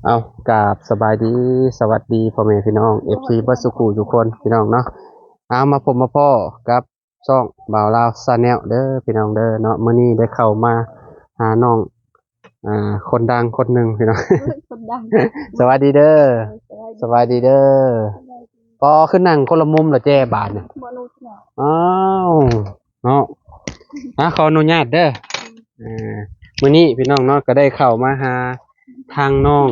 ເອົາ ກາບສະບາຍດີ ສະຫວັດດີພໍ່ແມ່ພີ່ນ້ອງ ເອັຟຊີ ເບິດສູ່ຜູ້ສູ່ຄົນພີ່ນ້ອງເນາະ. ເອົາ ມາພົບມາພໍ້ກັບຊ່ອງບ່າວລາວ Channel ເດີພີ່ນ້ອງເດີເນາະ. ມື້ນີ້ໄດ້ເຂົ້າມາຫານ້ອງ ອ່າ ຄົນດັງຄົນໜຶ່ງພີ່ນ້ອງ. ຄົນດັງ ສະຫວັດດີເດີ. ໂດຍ ສະຫວັດດີ ສະຫວັດດີເດີ. ສະຫວັດດີ. ກໍຄືນັ່ງຄົນລະມຸມລະແຈບາດນີ້. ບໍ່ຮູ້ເນາະ. ອ້າວ ເນາະ ອ່າ ຂໍອະນຸຍາດເດີ. ອືມ ເອີ ມື້ນີ້ພີ່ນ້ອງເນາະ ກໍໄດ້ເຂົ້າມາຫາທາງນ້ອງ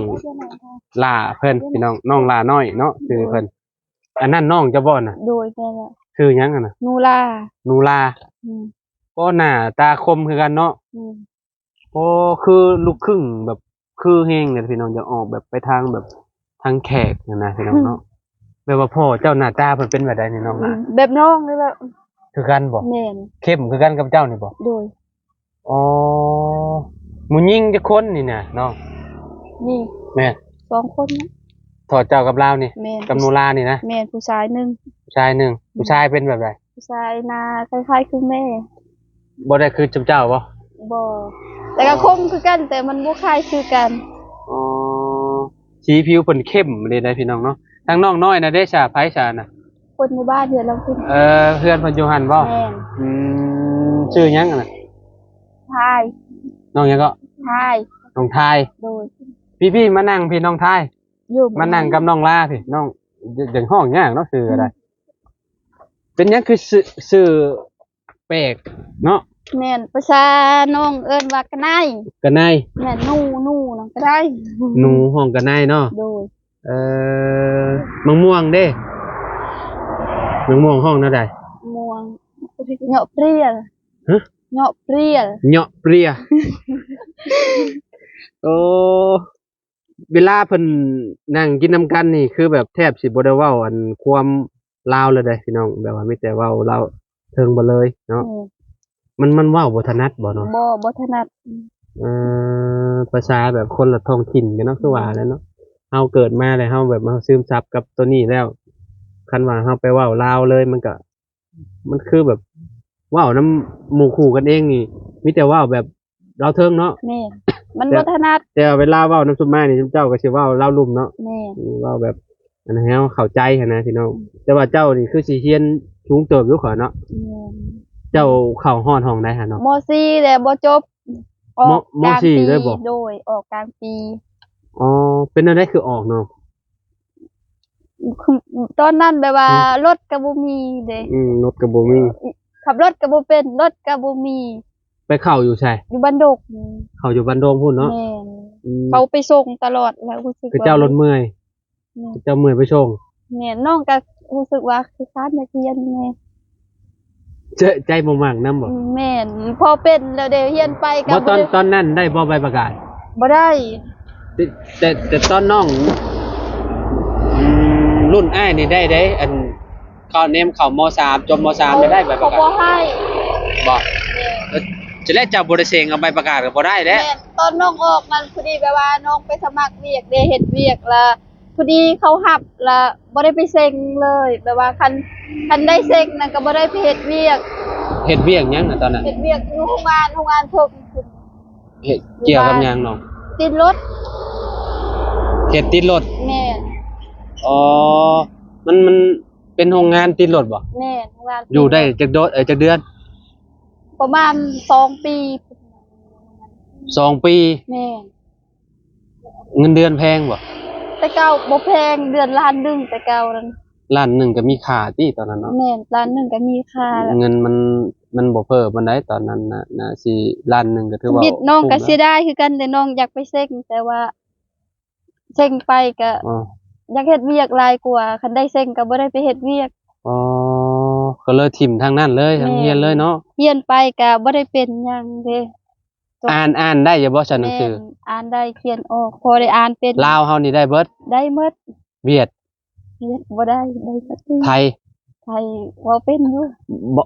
ຫຼ້າເພິ່ນພີ່ນ້ອງ ນ້ອງຫຼ້ານ້ອຍເນາະ ຊື່ເພິ່ນ. ອັນນັ້ນນ້ອງເຈົ້າບໍ່ນະ? ໂດຍ ແມ່ນແຫຼະ. ຊື່ຫຍັງຫັ້ນນະ? ນູລາ. ນູລາ. ອືມ ກໍໜ້າຕາຄົມຄືກັນເນາະ. ອືມ ໂອ້ ຄືລູກຄຶ່ງແບບ ຄືແຮງເລີຍພີ່ນ້ອງ ຢາກອອກແບບໄປທາງແບບທາງແຂກຫັ້ນນະພີ່ນ້ອງເນາະ. ແບບວ່າພໍ່ເຈົ້າໜ້າຕາເພິ່ນເປັນແບບໃດນີ້ນ້ອງ? ອືມ ແບບນ້ອງນີ້ແຫຼະ. ຄືກັນບໍ່? ແມ່ນ. ເຂັ້ມຄືກັນກັບເຈົ້ານີ້ບໍ່? ໂດຍ. ອໍ ຜູ້ຍິງຈັກຄົນນີ້ນະນ້ອງ? ນີ້ ແມ່ນ ສອງຄົນນະ. ເທົ່າເຈົ້າກັບລາວນີ້? ແມ່ນ. ກັບນູລານີ້ນະ? ແມ່ນ. ຜູ້ຊາຍໜຶ່ງ ຜູ້ຊາຍໜຶ່ງ. ອືມ ຜູ້ຊາຍເປັນແບບໃດ? ຜູ້ຊາຍໜ້າຄ້າຍໆຄືແມ່. ບໍ່ໄດ້ຄືຈຸມເຈົ້າບໍ່? ບໍ່ ແຕ່ກໍຄົມຄືກັນ ແຕ່ມັນບໍ່ຄ້າຍຄືກັນ. ອໍ ສີຜິວເພິ່ນເຂັ້ມເລີຍນະພີ່ນ້ອງເນາະ. ທາງນ້ອງນ້ອຍນະເດ ສາ ໃຜສານະ? ຄົນໃນບ້ານເຮືອນລາວພຸ້ນ. ເອີ ເຮືອນເພິ່ນຢູ່ຫັ້ນບໍ່? ແມ່ນ. ອືມ ຊື່ຫຍັງນະ? ທາຍ. ນ້ອງຫຍັງເກາະ? ທາຍ. ນ້ອງທາຍ. ໂດຍ. ພີ່ໆ ມານັ່ງພີ່ນ້ອງທາຍ. ຢູ່ ມານັ່ງກັບນ້ອງລາພີ່ນ້ອງ. ຢ- ຢາກຮ້ອງຍາກເນາະ ຊື່ກໍໄດ້. ອືມ ເປັນຫຍັງຄືຊື່ ຊື່ແປກເນາະ? ແມ່ນ. ພາສານ້ອງເອີ້ນວ່າກະໄນ. ກະໄນ. ແມ່ນ. ໜູ ໜູນະ ກະໄນ. ໜູ ຮ້ອງກະໄນເນາະ. ໂດຍ. ເອີ ໝາກມ່ວງເດ້? ໝາກມ່ວງຮ້ອງແນວໃດ? ມ່ວງ ເຍາະເປຍ. ຮະ? ເຍາະເປຍ. ເຍາະເປຍ. ໂອ້ ເວລາເພິ່ນນັ່ງກິນນຳກັນນີ້ ຄືແບບແທບຊິບໍ່ໄດ້ເວົ້າອັນຄວາມລາວເລີຍເດ້ພີ່ນ້ອງ ແບບວ່າມີແຕ່ເວົ້າລາວເທິງເບິດເລີຍເນາະ. ອືມ ມັນ ມັນເວົ້າບໍ່ຖະໜັດບໍ່ນ້ອງ? ບໍ່ ບໍ່ຖະໜັດ. ເອີ ພາສາແບບຄົນລະທ້ອງຖິ່ນກັນເນາະ ຄືວ່າແຫຼະເນາະ. ເຮົາເກີດມາແລ້ວ ເຮົາແບບເຮົາຊຶມຊັບກັບໂຕນີ້ແລ້ວ ຄັນວ່າເຮົາໄປເວົ້າລາວເລີຍ ມັນກະ ມັນຄືແບບເວົ້ານຳໝູ່ຄູ່ກັນເອງນີ້ ມີແຕ່ເວົ້າແບບລາວເທິງເນາະ. ແມ່ນ. ມັນ ແຕ່ ບໍ່ຖະໜັດ. ແຕ່ເວລາເວົ້ານຳຊຸມມານີ້ ຊຸມເຈົ້າກໍຊິເວົ້າລາວລຸ່ມເນາະ. ແມ່ນ. ເວົ້າແບບອັນໃຫ້ເຮົາເຂົ້າໃຈຫັ້ນນະພີ່ນ້ອງ. ອືມ ແຕ່ວ່າເຈົ້ານີ້ຄືຊິຮຽນສູງເຕີບຢູ່ຂ້ອຍເນາະ. ແມ່ນ. ເຈົ້າເຂົ້າຮອດຫ້ອງໃດຫານ້ອງ? ມໍສີ່ແລ້ວບໍ່ຈົບ. ອອກ ມໍສີ່ເລີຍບໍ່? ໂດຍ ອອກກາງປີ. ອໍ ເປັນແນວໃດຄືອອກນ້ອງ? ຄືຕອນນັ້ນແບບວ່າ ອືມ ລົດກໍບໍ່ມີເດ້. ອືມ ລົດກໍບໍ່ມີ. ຂັບລົດກໍບໍ່ເປັນ ລົດກໍບໍ່ມີ. ໄປເຂົ້າຢູ່ໃສ? ຢູ່ບ້ານດົງ. ເຂົ້າຢູ່ບ້ານດົງພຸ້ນເນາະ. ແມ່ນ. ອືມ ເຂົາໄປສົ່ງຕະຫຼອດ ແລ້ວຮູ້ສຶກວ່າ ເຂົາເຈົ້າລົດເມື່ອຍ. ແມ່ນ. ເຈົ້າເມື່ອຍໄປສົ່ງ. ແມ່ນ. ນ້ອງກໍຮູ້ສຶກວ່າຄືຄ້ານຢາກຮຽນແດ່. ໃຈ ໃຈບໍ່ມັກນຳບໍ່? ແມ່ນ. ພໍເປັນແລ້ວເດ້ ຮຽນໄປກໍບໍ່ ຕອນ ຕອນນັ້ນໄດ້ບໍ່ໃບປະກາດ? ບໍ່ໄດ້. ແຕ່ ແຕ່ ແຕ່ຕອນນ້ອງ ອືມ ລຸ້ນອ້າຍນີ້ໄດ້ເດ້ ອັນ ເຂົ້າ ແນມເຂົ້າ ມໍສາມ ຈົບ ມໍສາມ ໄດ້ໃບປະກາດ. ເຂົາບໍ່ໃຫ້. ບໍ່? ແມ່ນ. ເອີ ຈະແລ້ວເຈົ້າບໍ່ໄດ້ເສັງເອົາໃບປະກາດກໍບໍ່ໄດ້ແຫຼະ. ແມ່ນ. ຕອນນ້ອງອອກນັ້ນ ພໍດີແບບວ່ານ້ອງໄປສະໝັກວຽກເດ້ ເຮັດວຽກລະ ພໍດີເຂົາຮັບລະບໍ່ໄດ້ໄປເສັງເລີຍ ແບບວ່າຄັນ ຄັນໄດ້ເສັງນັ້ນກໍບໍ່ໄດ້ໄປເຮັດວຽກ. ເຮັດວຽກຫຍັງນະຕອນນັ້ນ? ເຮັດວຽກຢູ່ໂຮງງານ ໂຮງງານເຖິງພຸ້ນ. ເຮັດກ່ຽວກັບຫຍັງນ້ອງ? ຕິດລົດ. ເຮັດຕິດລົດ? ແມ່ນ. ອໍ ມັນ ມັນເປັນໂຮງງານຕິດລົດບໍ່? ແມ່ນ. ໂຮງງານ ຢູ່ໄດ້ຈັກໂດ- ເອີ ຈັກເດືອນ? ປະມານສອງປີ. ສອງປີ? ແມ່ນ. ເງິນເດືອນແພງບໍ່? ແຕ່ເກົ່າບໍ່ແພງ ເດືອນລ້ານໜຶ່ງແຕ່ເກົ່ານັ້ນ. ລ້ານໜຶ່ງກໍມີຄ່າຕິຕອນນັ້ນເນາະ? ແມ່ນ ລ້ານໜຶ່ງກໍມີຄ່າແລ້ວ. ເງິນມັນ ມັນບໍ່ເຟີ້ປານໃດຕອນນັ້ນນະ ໜ້າຊິລ້ານໜຶ່ງກໍຖືວ່າ ຊີວິດນ້ອງກໍເສຍດາຍຄືກັນ ແຕ່ນ້ອງຢາກໄປເສັງ ແຕ່ວ່າເສັງໄປກໍ ອໍ ຢາກເຮັດວຽກຫຼາຍກວ່າ ຄັນໄດ້ເສັງກໍບໍ່ໄດ້ໄປເຮັດວຽກ. ອໍ ກໍເລີຍຖິ້ມທາງນັ້ນເລີຍ ແມ່ນ ທາງຮຽນເລີຍເນາະ? ຮຽນໄປກໍບໍ່ໄດ້ເປັນຫຍັງເດ້. ອ່ານ ອ່ານໄດ້ຢູ່ບໍ່ຊັ້ນໜັງສື? ແມ່ນ ອ່ານໄດ້ ຂຽນອອກ ພໍໄດ້ອ່ານເປັນ. ລາວເຮົານີ້ໄດ້ເບິດ? ໄດ້ໝົດ. ຫວຽດ? ຫວຽດບໍ່ໄດ້ ໄດ້ແຕ່ໄທ. ໄທເວົ້າເປັນຢູ່. ບໍ່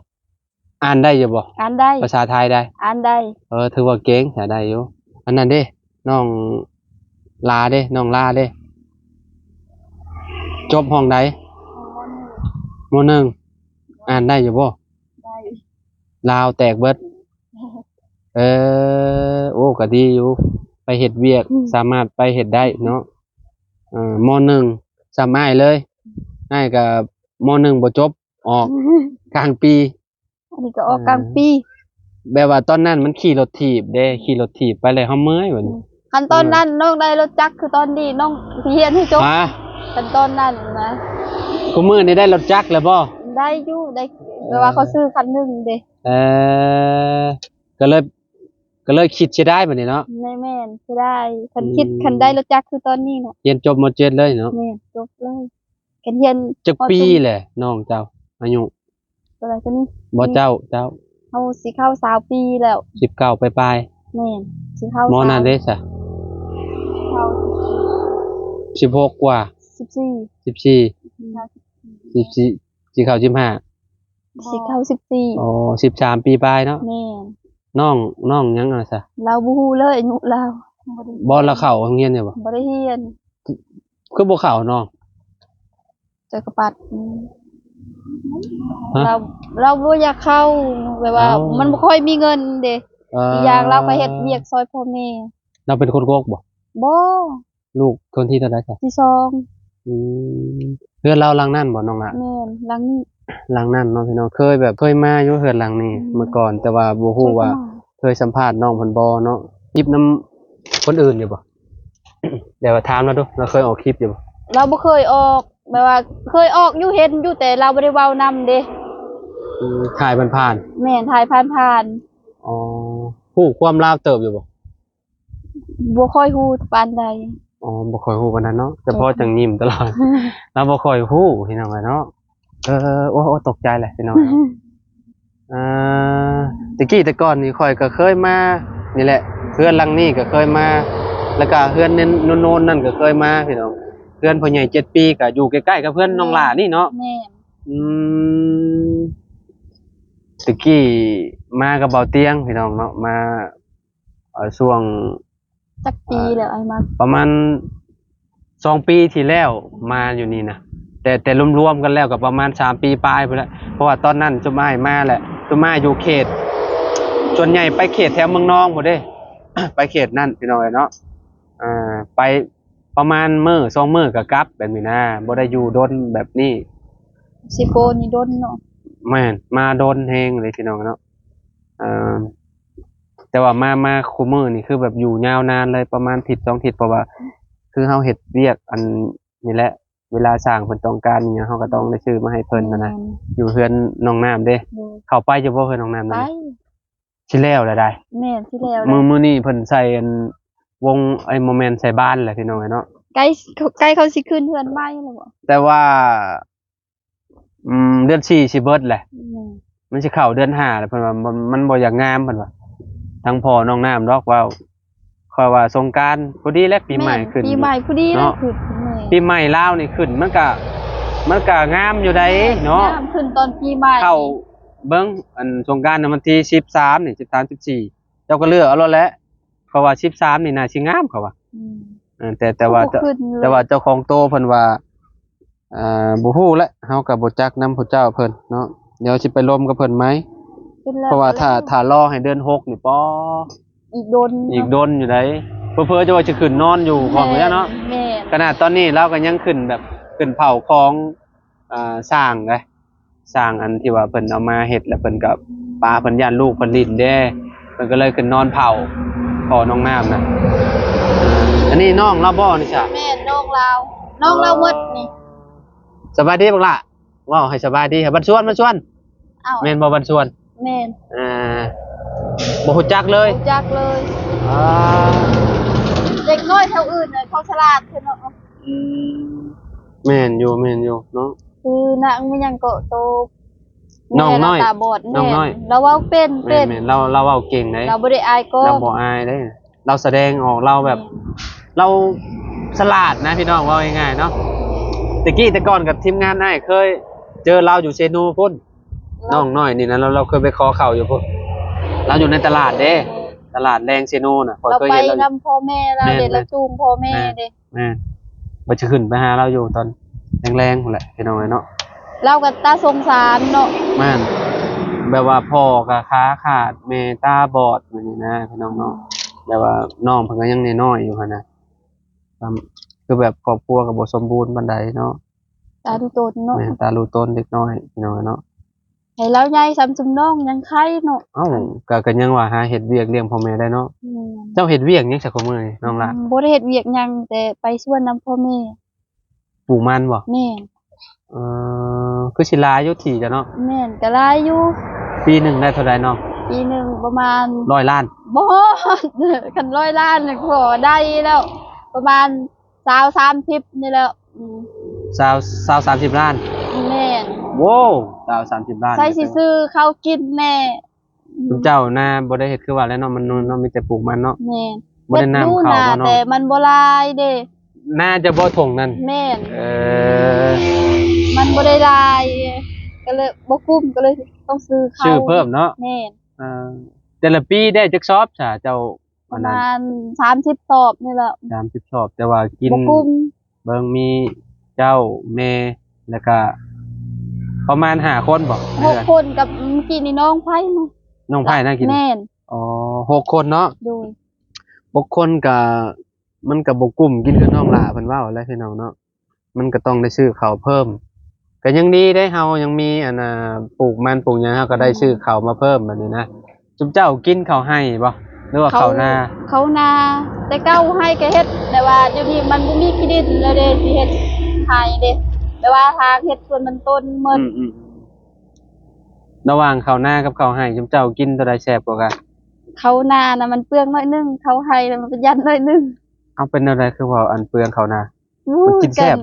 ອ່ານໄດ້ຢູ່ບໍ່? ອ່ານໄດ້. ພາສາໄທໄດ້? ອ່ານໄດ້. ເອີ ຖືວ່າເກັ່ງ ໃຊ້ໄດ້ຢູ່. ອັນນັ້ນເດ້ ນ້ອງລາເດ້ ນ້ອງລາເດ້ ຈົບຫ້ອງໃດ? ມໍໜຶ່ງ. ອ່ານໄດ້ຢູ່ບໍ່? ໄດ້. ລາວແຕກເບິດ. ເອີ ໂອ້ ກໍດີຢູ່ ໄປເຮັດວຽກ ອືມ ສາມາດໄປເຮັດໄດ້ເນາະ. ເອີ ມໍໜຶ່ງສ່ຳອ້າຍເລີຍ. ອ້າຍກໍມໍໜຶ່ງບໍ່ຈົບ ອອກກາງປີ. ອັນນີ້ກໍອອກກາງປີ. ແບບວ່າຕອນນັ້ນມັນຂີ່ລົດຖີບເດ້ ຂີ່ລົດຖີບໄປແລ້ວເຮົາເມື່ອຍບັດນີ້. ຄັນຕອນນັ້ນນ້ອງໄດ້ລົດຈັກຄືຕອນນີ້ ນ້ອງຊິຮຽນໃຫ້ຈົບ. ຮະ? ຄັນຕອນນັ້ນນະ. ຄຸມື້ນີ້ໄດ້ລົດຈັກແລ້ວບໍ່? ໄດ້ຢູ່ ໄດ້ ແບບວ່າເຂົາຊື້ຄັນໜຶ່ງເດ້. ເອີ ກໍເລີຍ ກໍເລີຍຄິດເສຍດາຍບັດນີ້ເນາະ. ແມ່ນໆ ເສຍດາຍ. ຄັນຄິດ ອືມ ຄັນໄດ້ລົດຈັກຄືຕອນນີ້ນະ. ຮຽນຈົບ ມໍເຈັດ ເລີຍເນາະ. ແມ່ນ ຈົບເລີຍ. ຄັນຮຽນ ຈັກປີແຫຼະນ້ອງເຈົ້າ ອາຍຸ? ຕົວໃດຕົວນີ້? ບໍ່ ເຈົ້າ ເຈົ້າ. ເຮົາຊິເຂົ້າຊາວປີແລ້ວ. ສິບເກົ້າປາຍໆ. ແມ່ນ ຊິເຂົ້າ ມໍນັ້ນເດ້ຊະ? ສິບຫົກກວ່າ. ສິບສີ່ ສິບສີ່ ສິບສີ່ ຊິເຂົ້າສິບຫ້າ. ສິເຂົ້າສິບສີ່. ອໍ ສິບສາມປີປາຍເນາະ. ແມ່ນ. ນ້ອງ ນ້ອງຫຍັງຫັ້ນຊະ? ລາວບໍ່ຮູ້ເລີຍອາຍຸລາວ. ບໍ່ ລາວເຂົ້າໂຮງຮຽນຢູ່ບໍ່? ບໍ່ໄດ້ຮຽນ. ຄື ຄືບໍ່ເຂົ້ານ້ອງ? ຈັກກະປັດ. ຮະ? ລາວ ລາວບໍ່ຢາກເຂົ້າ ແບບວ່າ ເອົ້າ ມັນບໍ່ຄ່ອຍມີເງິນເດ້. ເອີ ອີກຢ່າງລາວກໍເຮັດວຽກຊ່ອຍພໍ່ແມ່. ລາວເປັນຄົນກົກບໍ່? ບໍ່. ລູກຄົນທີເທົ່າໃດຊະ? ທີສອງ. ອືມ ເຮືອນລາວຫຼັງນັ້ນບໍ່ນ້ອງລະ? ແມ່ນ ຫຼັງນີ້. ຫຼັງນັ້ນເນາະພີ່ນ້ອງ. ເຄີຍແບບ ເຄີຍມາຢູ່ເຮືອນຫຼັງນີ້ ອືມ ເມື່ອກ່ອນ ແຕ່ວ່າບໍ່ຮູ້ວ່າ ເຄີຍມາ ເຄີຍສຳພາດນ້ອງເພິ່ນບໍ່ເນາະ. ຄລິບນຳຄົນອື່ນຢູ່ບໍ່? ແຕ່ວ່າຖາມລາວດູ ລາວເຄີຍອອກຄລິບຢູ່ບໍ່? ລາວບໍ່ເຄີຍອອກ ແບບວ່າເຄີຍອອກຢູ່ ເຫັນຢູ່ ແຕ່ລາວບໍ່ໄດ້ເວົ້ານຳເດ້. ອືມ ຖ່າຍຜ່ານໆ. ແມ່ນ ຖ່າຍຜ່ານໆ. ອໍ ຮູ້ຄວາມລາວເຕີບຢູ່ບໍ່? ບໍ່ຄ່ອຍຮູ້ປານໃດ. ອໍ ບໍ່ຄ່ອຍຮູ້ປານນັ້ນເນາະ ແຕ່ພໍຈັ່ງຍິ້ມຕະຫຼອດ. ລາວບໍ່ຄ່ອຍຮູ້ພີ່ນ້ອງເອີຍເນາະ. ເອີ ໂອ້ ໂອ້ ຕົກໃຈແຫຼະພີ່ນ້ອງ. ອ່າ ແຕ່ກີ້ແຕ່ກ່ອນນີ້ຂ້ອຍກໍເຄີຍມານີ້ແຫຼະ ເຮືອນຫຼັງນີ້ກໍເຄີຍມາ ແລ້ວກໍເຮືອນໂນນໆນັ້ນກໍເຄີຍມາພີ່ນ້ອງ. ເຮືອນພໍ່ໃຫຍ່ເຈັດປີກໍຢູ່ໃກ້ໆກັບເຮືອນນ້ອງຫຼ້ານີ້ເນາະ. ແມ່ນ. ອືມ ແຕ່ກີ້ມາກັບເບົາຕຽງພີ່ນ້ອງເນາະ ມາ ເອີ ຊ່ວງ ຈັກປີແລ້ວອ້າຍມາ? ປະມານສອງປີທີ່ແລ້ວມາຢູ່ນີ້ນະ ແຕ່ ແຕ່ລວມໆກັນແລ້ວກໍປະມານສາມປີປາຍພຸ້ນແຫຼະ. ເພາະວ່າຕອນນັ້ນຊຸມອ້າຍມາແຫຼະ ຊຸມອ້າຍຢູ່ເຂດ ສ່ວນໃຫຍ່ໄປເຂດແຖວເມືອງນອງພຸ້ນເດ້ ໄປເຂດນັ້ນພີ່ນ້ອງເອີຍເນາະ. ອ່າ ໄປປະມານມື້ສອງມື້ກໍກັບແບບນີ້ນະ ບໍ່ໄດ້ຢູ່ດົນແບບນີ້. ຊິໂກນີ້ດົນເນາະ. ແມ່ນ ມາດົນແຮງເລີຍພີ່ນ້ອງເນາະ. ເອີ ແຕ່ວ່າມາ ມາຄູ່ມື້ນີ້ຄືແບບຢູ່ຍາວນານເລີຍ ປະມານທິດສອງທິດ ເພາະວ່າຄືເຮົາເຮັດວຽກອັນນີ້ແຫຼະ ເວລາຊ່າງເພິ່ນຕ້ອງການອີ່ຫຍັງ ເຮົາກໍຕ້ອງໄດ້ຊື້ມາໃຫ້ເພິ່ນຫັ້ນນະ. ແມ່ນ. ຢູ່ເຮືອນນ້ອງນ້ຳເດ້. ໂດຍ. ເຂົ້າໄປຢູ່ບໍ່ເຮືອນນ້ອງນ້ຳນັ້ນ? ໄປ. ຊິແລ້ວແລ້ວໃດ໋. ແມ່ນ ຊິແລ້ວແລ້ວ. ມື້ ມື້ນີ້ເພິ່ນໃສ່ອັນວົງ ເອີຍ ບໍ່ແມ່ນ ໃສ່ບານແຫຼະພີ່ນ້ອງເອີຍເນາະ. ໃກ້ ໃກ້ເຂົາຊິຂຶ້ນເຮືອນໃໝ່ແລ້ວບໍ່? ແຕ່ວ່າ ອືມ ເດືອນສີ່ຊິເບິດແຫຼະ. ແມ່ນ. ມັນຊິເຂົ້າເດືອນຫ້າແລ້ວ ເພິ່ນວ່າມັນ ມັນບໍ່ຢາກງາມ ເພິ່ນວ່າ. ທາງພໍ່ນ້ອງນ້ຳດອກເວົ້າ ຂ້ອຍວ່າສົງການພໍດີແຫຼະ ປີໃໝ່ຂຶ້ນ. ແມ່ນ ປີໃໝ່ພໍດີເນາະ. ແລ້ວຂຶ້ນ. ແມ່ນ. ປີໃໝ່ລາວນີ້ຂຶ້ນ ມັນກະ ມັນກະງາມຢູ່ໃດ໋ເນາະ. ງາມ ຂຶ້ນຕອນປີໃໝ່. ເຂົ້າເບິ່ງ ອັນສົງການນະ ວັນທີສິບສາມນີ້ ສິບສາມ ສິບສີ່ ເຈົ້າກໍເລືອກເອົາໂລດແຫຼະ. ເຂົາວ່າສິບສາມນີ້ໜ້າຊິງາມ ເຂົາວ່າ. ອືມ. ເອີ ແຕ່ ແຕ່ວ່າ ເຈົ້າ ແຕ່ວ່າເຈົ້າຂອງໂຕເພິ່ນວ່າ ອ່າ ບໍ່ຮູ້ແຫຼະ ເຮົາກໍບໍ່ຈັກນຳຜູ້ເຈົ້າເພິ່ນເນາະ. ດຽວຊິໄປລົມກັບເພິ່ນໃໝ່ ເພາະວ່າຖ້າ ຖ້າລໍໃຫ້ເດືອນຫົກນີ້ ປໍ ອີກດົນ ອີກດົນຢູ່ໃດ໋. ເຜີໆຈະວ່າຊິຂຶ້ນນອນຢູ່ກ່ອນພຸ້ນແຫຼະເນາະ. ແມ່ນ. ຂະໜາດຕອນນີ້ລາວກໍຍັງຂຶ້ນແບບ ຂຶ້ນເຜົາຂອງ ອ່າ ສ້າງເດ້ ສ້າງອັນທີ່ວ່າເພິ່ນເອົາມາເຮັດ ແລ້ວເພິ່ນກໍ ປາເພິ່ນຢ້ານລູກເພິ່ນຫຼິ້ນເດ້ ເພິ່ນກໍເລີຍຂຶ້ນນອນເຝົ້າພໍ່ນ້ອງນ້ຳນະ. ອັນນີ້ນ້ອງລາວບໍ່ນີ້ຊະ? ແມ່ນ ນ້ອງລາວ ນ້ອງລາວໝົດນີ້. ສະບາຍດີບັກຫຼ້າ ເວົ້າໃຫ້ສະບາຍດີ ບັນຊວນ ບັນຊວນ. ອ້າວ ແມ່ນບໍ່ ບັນຊວນ? ແມ່ນ. ອ່າ ບໍ່ຮູ້ຈັກເລີຍ? ບໍ່ຮູ້ຈັກເລີຍ. ອ່າ ເດັກນ້ອຍແຖວອື່ນເຂົາສະຫຼາດເນາະ. ອືມ ແມ່ນຢູ່ ແມ່ນຢູ່ເນາະ. ຄືນາງມີຫຍັງເກາະໂຕ ນ້ອງນ້ອຍ ຕາບອດ. ນ້ອງນ້ອຍ ລາວເວົ້າເປັນ ເປັນ. ແມ່ນໆ ລາວ ລາວເວົ້າເກັ່ງເດ້ ລາວບໍ່ໄດ້ອາຍກໍ ລາວບໍ່ອາຍເດ້. ລາວສະແດງອອກ ລາວແບບ ແມ່ນ ລາວສະຫຼາດນະພີ່ນ້ອງ ເວົ້າງ່າຍໆເນາະ. ແຕ່ກີ້ແຕ່ກ່ອນກັບທີມງານອ້າຍເຄີຍເຈີລາວຢູ່ເຊໂນພຸ້ນ. ນ້ອງນ້ອຍນີ້ນະ ລາວ ລາວເຄີຍໄປຂໍເຂົ້າຢູ່ພຸ້ນ ລາວຢູ່ໃນຕະຫຼາດເດ້ ຕະຫຼາດແລງເຊໂນນະ. ຂ້ອຍເຄີຍເຫັນລາວນຳພໍ່ແມ່ລາວເດ້. ລາວຈູງພໍ່ແມ່ເດ້. ແມ່ນ ວ່າຈະຂຶ້ນໄປຫາລາວຢູ່ຕອນແລງໆພຸ້ນແຫຼະພີ່ນ້ອງເອີຍເນາະ. ລາວກໍຕາສົງສານເນາະ. ແມ່ນ ແບບວ່າພໍ່ກໍຂາຂາດ ແມ່ຕາບອດແບບນີ້ນະພີ່ນ້ອງເນາະ. ແບບວ່ານ້ອງເພິ່ນກໍຍັງນ້ອຍໆຢູ່ຫັ້ນນະ. ຕາມ ຄືແບບຄອບຄົວກໍບໍ່ສົມບູນປານໃດເນາະ. ຕາດູຕົນເນາະ. ແມ່ນ ຕາດູຕົນເດັກນ້ອຍ ພີ່ນ້ອງເນາະ. ໃຫ້ລາວໃຫຍ່ສ່ຳຊຸມນ້ອງຍັງໄຄເນາະ. ເອົ້າ ກໍ ກໍຍັງວ່າຫາເຮັດວຽກລ້ຽງພໍ່ແມ່ໄດ້ເນາະ. ແມ່ນ. ເຈົ້າເຮັດວຽກຫຍັງຊະ ຂອງມື້ນີ້ນ້ອງຫຼ້າ? ອືມ ບໍ່ໄດ້ເຮັດວຽກຫຍັງ ແຕ່ໄປສວນນຳພໍ່ແມ່. ປູກມັນບໍ່? ແມ່ນ. ເອີ ຄືຊິຫຼາຍຢູ່ທີ່ເຈົ້າເນາະ. ແມ່ນ ກໍຫຼາຍຢູ່. ປີໜຶ່ງໄດ້ເທົ່າໃດນ້ອງ? ປີໜຶ່ງປະມານຮ້ອຍລ້ານ. ບໍ່ຮອດ ຄັນຮ້ອຍລ້ານນີ້ກໍໄດ້ແລ້ວ ປະມານຊາວ ສາມສິບນີ້ແຫຼະ. ອືມ ຊາວ ຊາວ ສາມສິບລ້ານ. ແມ່ນ. ໂອ້ ຊາວ ສາມສິບລ້ານ ໃສ່ຊິຊື້ເຂົ້າກິນແດ່. ອືມ ເຈົ້ານະ ບໍ່ໄດ້ເຮັດຄືວ່າແລ້ວເນາະ ມັນເນາະ ມີແຕ່ປູກມັນເນາະ. ແມ່ນ. ບໍ່ໄດ້ນ້ຳເຂົ້າບໍ່ນ້ອງ? ເຮັດຢູ່ນາ ແຕ່ມັນບໍ່ຫຼາຍເດ້. ນາຈະບໍ່ທົ່ງນັ້ນ? ແມ່ນ. ເອີ ມັນບໍ່ໄດ້ຫຼາຍ ກໍເລີຍບໍ່ກຸ້ມ ກໍເລີຍຕ້ອງຊື້ເຂົ້າ ຊື້ເພີ່ມເນາະ. ແມ່ນ. ເອີ ແຕ່ລະປີໄດ້ຈັກສອບຊະເຈົ້າ? ປະມານສາມສິບສອບນີ້ແຫຼະ. ສາມສິບສອບ ແຕ່ວ່າກິນ ບໍ່ກຸ້ມ. ເບິ່ງ ມີເຈົ້າ ແມ່ ແລ້ວກະປະມານຫ້າຄົນບໍ? ຫົກຄົນ ກັບມື້ກີ້ນີ້ນ້ອງໄພມາ. ນ້ອງໄພນະກິນ? ແມ່ນ. ອໍ ຫົກຄົນເນາະ. ໂດຍ. ຫົກຄົນກະ ມັນກະບໍ່ກຸ້ມກິນຄືນ້ອງຫຼ້າເພິ່ນເວົ້າແຫຼະ ພີ່ນ້ອງເນາະ. ມັນກໍຕ້ອງໄດ້ຊື້ເຂົ້າເພີ່ມ. ກໍຍັງດີເດ້ ເຮົາຍັງມີ ອັນນ່າ ປູກມັນປູກຫຍັງ ເຮົາກໍໄດ້ ອືມ ຊື້ເຂົ້າມາເພີ່ມແບບນີ້ນະ. ຊຸມເຈົ້າກິນເຂົ້າໄຮ່ບໍ່ ຫຼືວ່າເຂົ້ານາ? ເຂົ້ານາ. ແຕ່ເກົ່າໄຮ່ກໍເຮັດ ແຕ່ວ່າດຽວນີ້ມັນບໍ່ມີຂີ້ດິນແລ້ວເດ້ ຊິເຮັດໄຮ່ເດ້ ແຕ່ວ່າທາງເຮັດສວນມັນຕົ້ນໝົດ. ອືມໆ ລະຫວ່າງເຂົ້ານາກັບເຂົ້າໄຮ່ ຊຸມເຈົ້າກິນໂຕໃດແຊບກວ່າກັນ? ເຂົ້ານານະມັນເປືອງໜ້ອຍໜຶ່ງ ເຂົ້າໄຮ່ນະມັນປະຢັດໜ້ອຍໜຶ່ງ. ເອົາ ເປັນແນວໃດຄືວ່າອັນເປືອງເຂົ້ານາ? ໂອ້ຍ ມັນກິນແຊບ.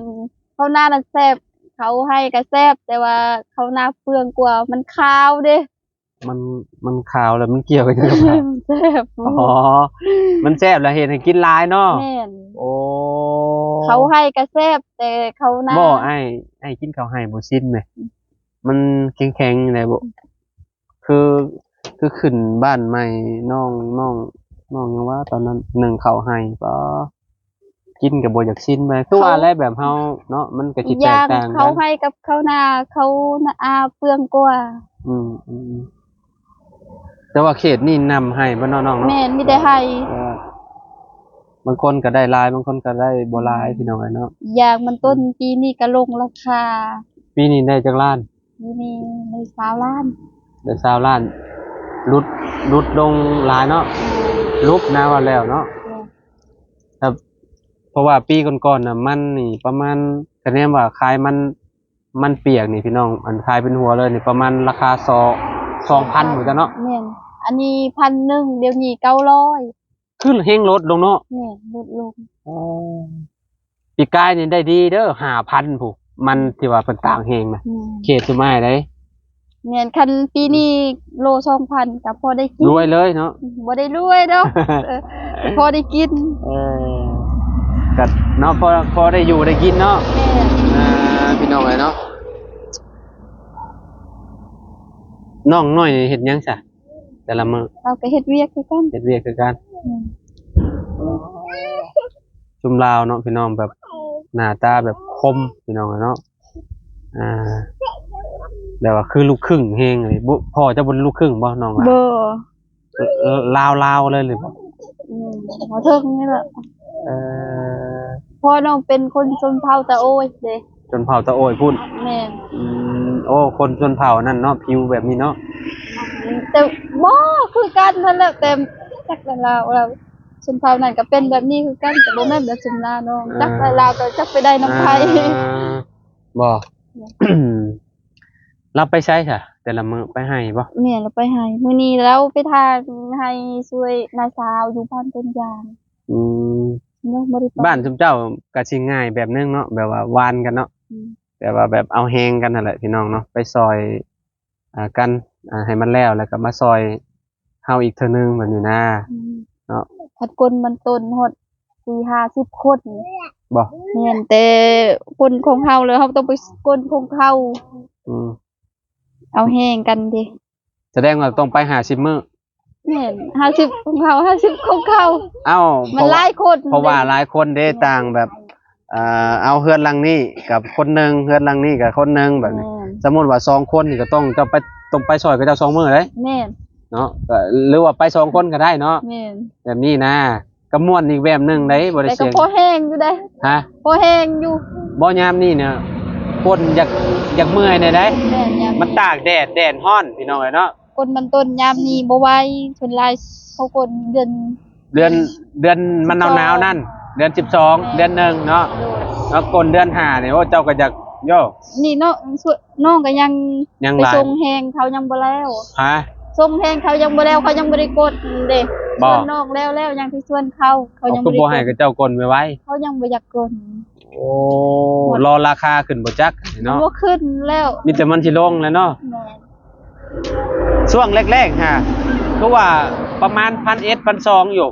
ເຂົ້ານານະແຊບ ເຂົ້າໄຮ່ກໍແຊບ ແຕ່ວ່າເຂົ້ານາເປືອງກວ່າ ມັນຄາວເດ້. ມັນ ມັນຄາວແລ້ວມັນກ່ຽວກັນຫຍັງກັບ ແຊບ. ອໍ ມັນແຊບແລ້ວເຮັດໃຫ້ກິນຫຼາຍເນາະ. ແມ່ນ. ໂອ້ ເຂົ້າໄຮ່ກໍແຊບ ແຕ່ເຂົ້ານາ ບໍ່ ອ້າຍ ອ້າຍກິນເຂົ້າໄຮ່ບໍ່ຊິນແມ. ອືມ ມັນແຂງໆແດ່ບໍ່? ອືມ ຄື ຄືຂຶ້ນບ້ານໃໝ່ ນ້ອງ ນ້ອງ ນ້ອງຫຍັງວະ ຕອນນັ້ນ ໜຶ້ງເຂົ້າໄຮ່ ປາ ກິນກໍບໍ່ຢາກຊິນປານໃດ. ຄືວ່າແຫຼະ ແບບເຮົາເນາະ ມັນກໍຊິແຕກຕ່າງກັນ ເຂົ້າໄຮ່ກັບເຂົ້ານາ ເຂົ້ານາເປືອງກວ່າ. ອືມໆ ແຕ່ວ່າເຂດນີ້ນຳໄຮ່ບໍ່ເນາະນ້ອງເນາະ? ແມ່ນ ມີແຕ່ໄຮ່. ເອີ ບາງຄົນກໍໄດ້ຫຼາຍ ບາງຄົນກໍໄດ້ບໍ່ຫຼາຍ ອືມ ພີ່ນ້ອງເອີຍເນາະ. ຢ່າງມັນຕົ້ນ ອືມ ປີນີ້ກໍລົງລາຄາ. ປີນີ້ໄດ້ຈັກລ້ານ? ປີນີ້ໄດ້ຊາວລ້ານ. ໄດ້ຊາວລ້ານ ຫຼຸດ ຫຼຸດລົງຫຼາຍເນາະ. ແມ່ນ. ຫຼຸດນະ ວ່າແລ້ວເນາະ. ແມ່ນ. ແລ້ວ ເພາະວ່າປີກ່ອນໆນະ ມັນນີ້ປະມານ ຄະແນນວ່າຂາຍມັນ ມັນປຽກນີ້ພີ່ນ້ອງ ອັນຂາຍເປັນຫົວເລີຍນີ້ປະມານລາຄາສອງ ສອງພັນພຸ້ນເນາະ. ແມ່ນ. ອັນນີ້ພັນໜຶ່ງ ດຽວນີ້ເກົ້າຮ້ອຍ. ຄືແຮງລົດລົງເນາະ. ແມ່ນ ລົດລົງ. ອໍ ປີກາຍນີ້ໄດ້ດີເດີ ຫ້າພັນພຸ້ນ ມັນ ອືມ ທີ່ວ່າເພິ່ນຕາກແຫ້ງນະ. ແມ່ນ. ເຂດຊຸມອ້າຍໃດ໋. ແມ່ນ ຄັນປີນີ້ ອືມ ໂລສອງພັນກໍພໍໄດ້ກິນ. ລວຍເລີຍເນາະ. ອືມ ບໍ່ໄດ້ລວຍດອກ ເອີ ພໍໄດ້ກິນ. ເອີ ກໍເນາະ ພໍ ພໍໄດ້ຢູ່ໄດ້ກິນເນາະ. ແມ່ນ. ອ່າ ພີ່ນ້ອງເອີຍເນາະ. ນ້ອງນ້ອຍນີ້ເຮັດຫຍັງຊະ ແຕ່ລະມື້? ລາວກໍເຮັດວຽກຄືກັນ. ເຮັດວຽກຄືກັນ. ອືມ ຊຸມລາວເນາະ ພີ່ນ້ອງ ແບບໜ້າຕາແບບຄົມ ພີ່ນ້ອງເນາະ. ອ່າ ແບບວ່າຄືລູກຄຶ່ງແຮງເລີຍ. ບໍ່ ພໍ່ເຈົ້າບໍ່ລູກຄຶ່ງບໍ່ ນ້ອງຫຼ້າ? ບໍ່. ເອີ ລາວ ລາວເລີຍຫຼືບໍ່? ອືມ ບໍ່ເຖິງນີ້ແຫຼະ. ເອີ ພໍ່ນ້ອງເປັນຄົນຊົນເຜົ່າຕາໂອ້ຍເດ້. ຊົນເຜົ່າຕາໂອ້ຍພຸ້ນ. ແມ່ນ. ອືມ ໂອ້ ຄົນຊົນເຜົ່ານັ້ນເນາະ ຜິວແບບນີ້ເນາະ. ແຕ່ບໍ່ຄືກັນຫັ້ນແຫຼະ ແຕ່ຈັກແຕ່ລາວ ລາວຊົນເຜົ່ານັ້ນກໍເປັນແບບນີ້ຄືກັນ ແຕ່ບໍ່ແມ່ນແບບຊົນລາວເນາະ. ເອີ ຈັກແຕ່ລາວກໍຈັກໄປໄດ້ນຳໃຜ. ອ່າ ບໍ່ ແມ່ນ. ລາວໄປໃສຊະ ແຕ່ລະມື້ ໄປໄຮ່ບໍ່? ແມ່ນ ລາວໄປໄຮ່. ມື້ນີ້ລາວໄປຖາງໄຮ່ຊ່ວຍນ້າສາວຢູ່ບ້ານຕົ້ນຢາງ. ອືມ ຍັງບໍ່ໄດ້ໄປ. ບ້ານຊຸມເຈົ້າກໍຊິງ່າຍແບບໜຶ່ງເນາະ ແບບວ່າຫວ່ານກັນເນາະ. ອືມ ແບບວ່າແບບເອົາແຮງກັນຫັ້ນແຫຼະ ພີ່ນ້ອງເນາະ ໄປຊ່ອຍ ອ່າ ກັນ ອ່າ ໃຫ້ມັນແລ້ວ ແລ້ວກໍມາຊ່ອຍ ເຮົາອີກເທື່ອໜຶ່ງແບບນີ້ນະ. ອືມ ເນາະ ຄັນຄົນມັນຕົ້ນຮອດສີ່ຫ້າສິບຄົນບໍ່? ແມ່ນ ແຕ່ຄົນຂອງເຮົາແລ້ວ ເຮົາຕ້ອງໄປຄົນຂອງເຂົາ. ອືມ ເອົາແຮງກັນເດ້. ສະແດງວ່າຕ້ອງໄປຫ້າສິບມື້. ແມ່ນ ຫ້າສິບຂອງເຮົາ ຫ້າສິບຂອງເຂົາ. ເອົ້າ ມັນຫຼາຍຄົນ ເພາະວ່າ ເພາະວ່າຫຼາຍຄົນເດ້ ແມ່ນ ຕ່າງແບບ ອ່າ ເອົາເຮືອນຫຼັງນີ້ກັບຄົນໜຶ່ງ ເຮືອນຫຼັງນີ້ກັບຄົນໜຶ່ງແບບນີ້. ແມ່ນ. ສົມມຸດວ່າສອງຄົນນີ້ກໍຕ້ອງ ເຈົ້າໄປ ຕ້ອງໄປຊ່ອຍເຂົາເຈົ້າສອງມື້ເດ້. ແມ່ນ. ເນາະ ກໍ ຫຼືວ່າໄປສອງຄົນກໍໄດ້ເນາະ. ແມ່ນ. ແບບນີ້ນະ ແບ ກໍມ່ວນອີກແບບໜຶ່ງໄດ໋ ບໍ່ໄດ້ ແຕ່ກໍ ສຽງ ພໍແຮງຢູ່ເດ້. ຮະ? ພໍແຮງຢູ່. ບໍ່ ຍາມນີ້ນະ ຄົນຢາກ ຢາກເມື່ອຍແດ່ໃດ໋. ແມ່ນ ຍາມ ມັນຕາກແດດ ແດດຮ້ອນ ພີ່ນ້ອງເອີຍເນາະ. ກົນມັນຕົ້ນຍາມນີ້ບໍ່ໄຫວ ສ່ວນຫຼາຍເຂົາກົນເດືອນ ເດືອນ ເດືອນມັນໜາວໆນັ້ນ ສິບສອງ ເດືອນສິບສອງ ແມ່ນ ເດືອນໜຶ່ງເນາະ. ໂດຍ. ແລ້ວກົນເດືອນຫ້ານີ້ ໂອ້ ເຈົ້າກໍຢາກ ໂຢ ນີ້ເນາະ ນ້ອງກໍຍັງ ຍັງ ໄປ ຫຼາຍ ສົ່ງແຮງເຂົາຍັງບໍ່ແລ້ວ. ຮະ? ສົ່ງແຮງເຂົາຍັງບໍ່ແລ້ວ ເຂົາຍັງບໍ່ໄດ້ກົນເດ້. ບໍ່ ສ່ວນນ້ອງແລ້ວແລ້ວ ຍັງໄປສ່ວນເຂົາ ເຂົາຍັງ ເຂົາຄືບໍ່ ບໍ່ໄດ້ກົນ ໃຫ້ເຂົາເຈົ້າກົນໄວໆ ເຂົາຍັງບໍ່ຢາກກົນ. ໂອ້ ມັນ ລໍລາຄາຂຶ້ນບໍ່ຈັກເນາະ. ມັນບໍ່ຂຶ້ນແລ້ວ ມີແຕ່ມັນຊິລົງແຫຼະເນາະ. ແມ່ນ. ຊ່ວງແລກໆຫາ ຄືວ່າປະມານພັນເອັດ ພັນສອງຢູ່.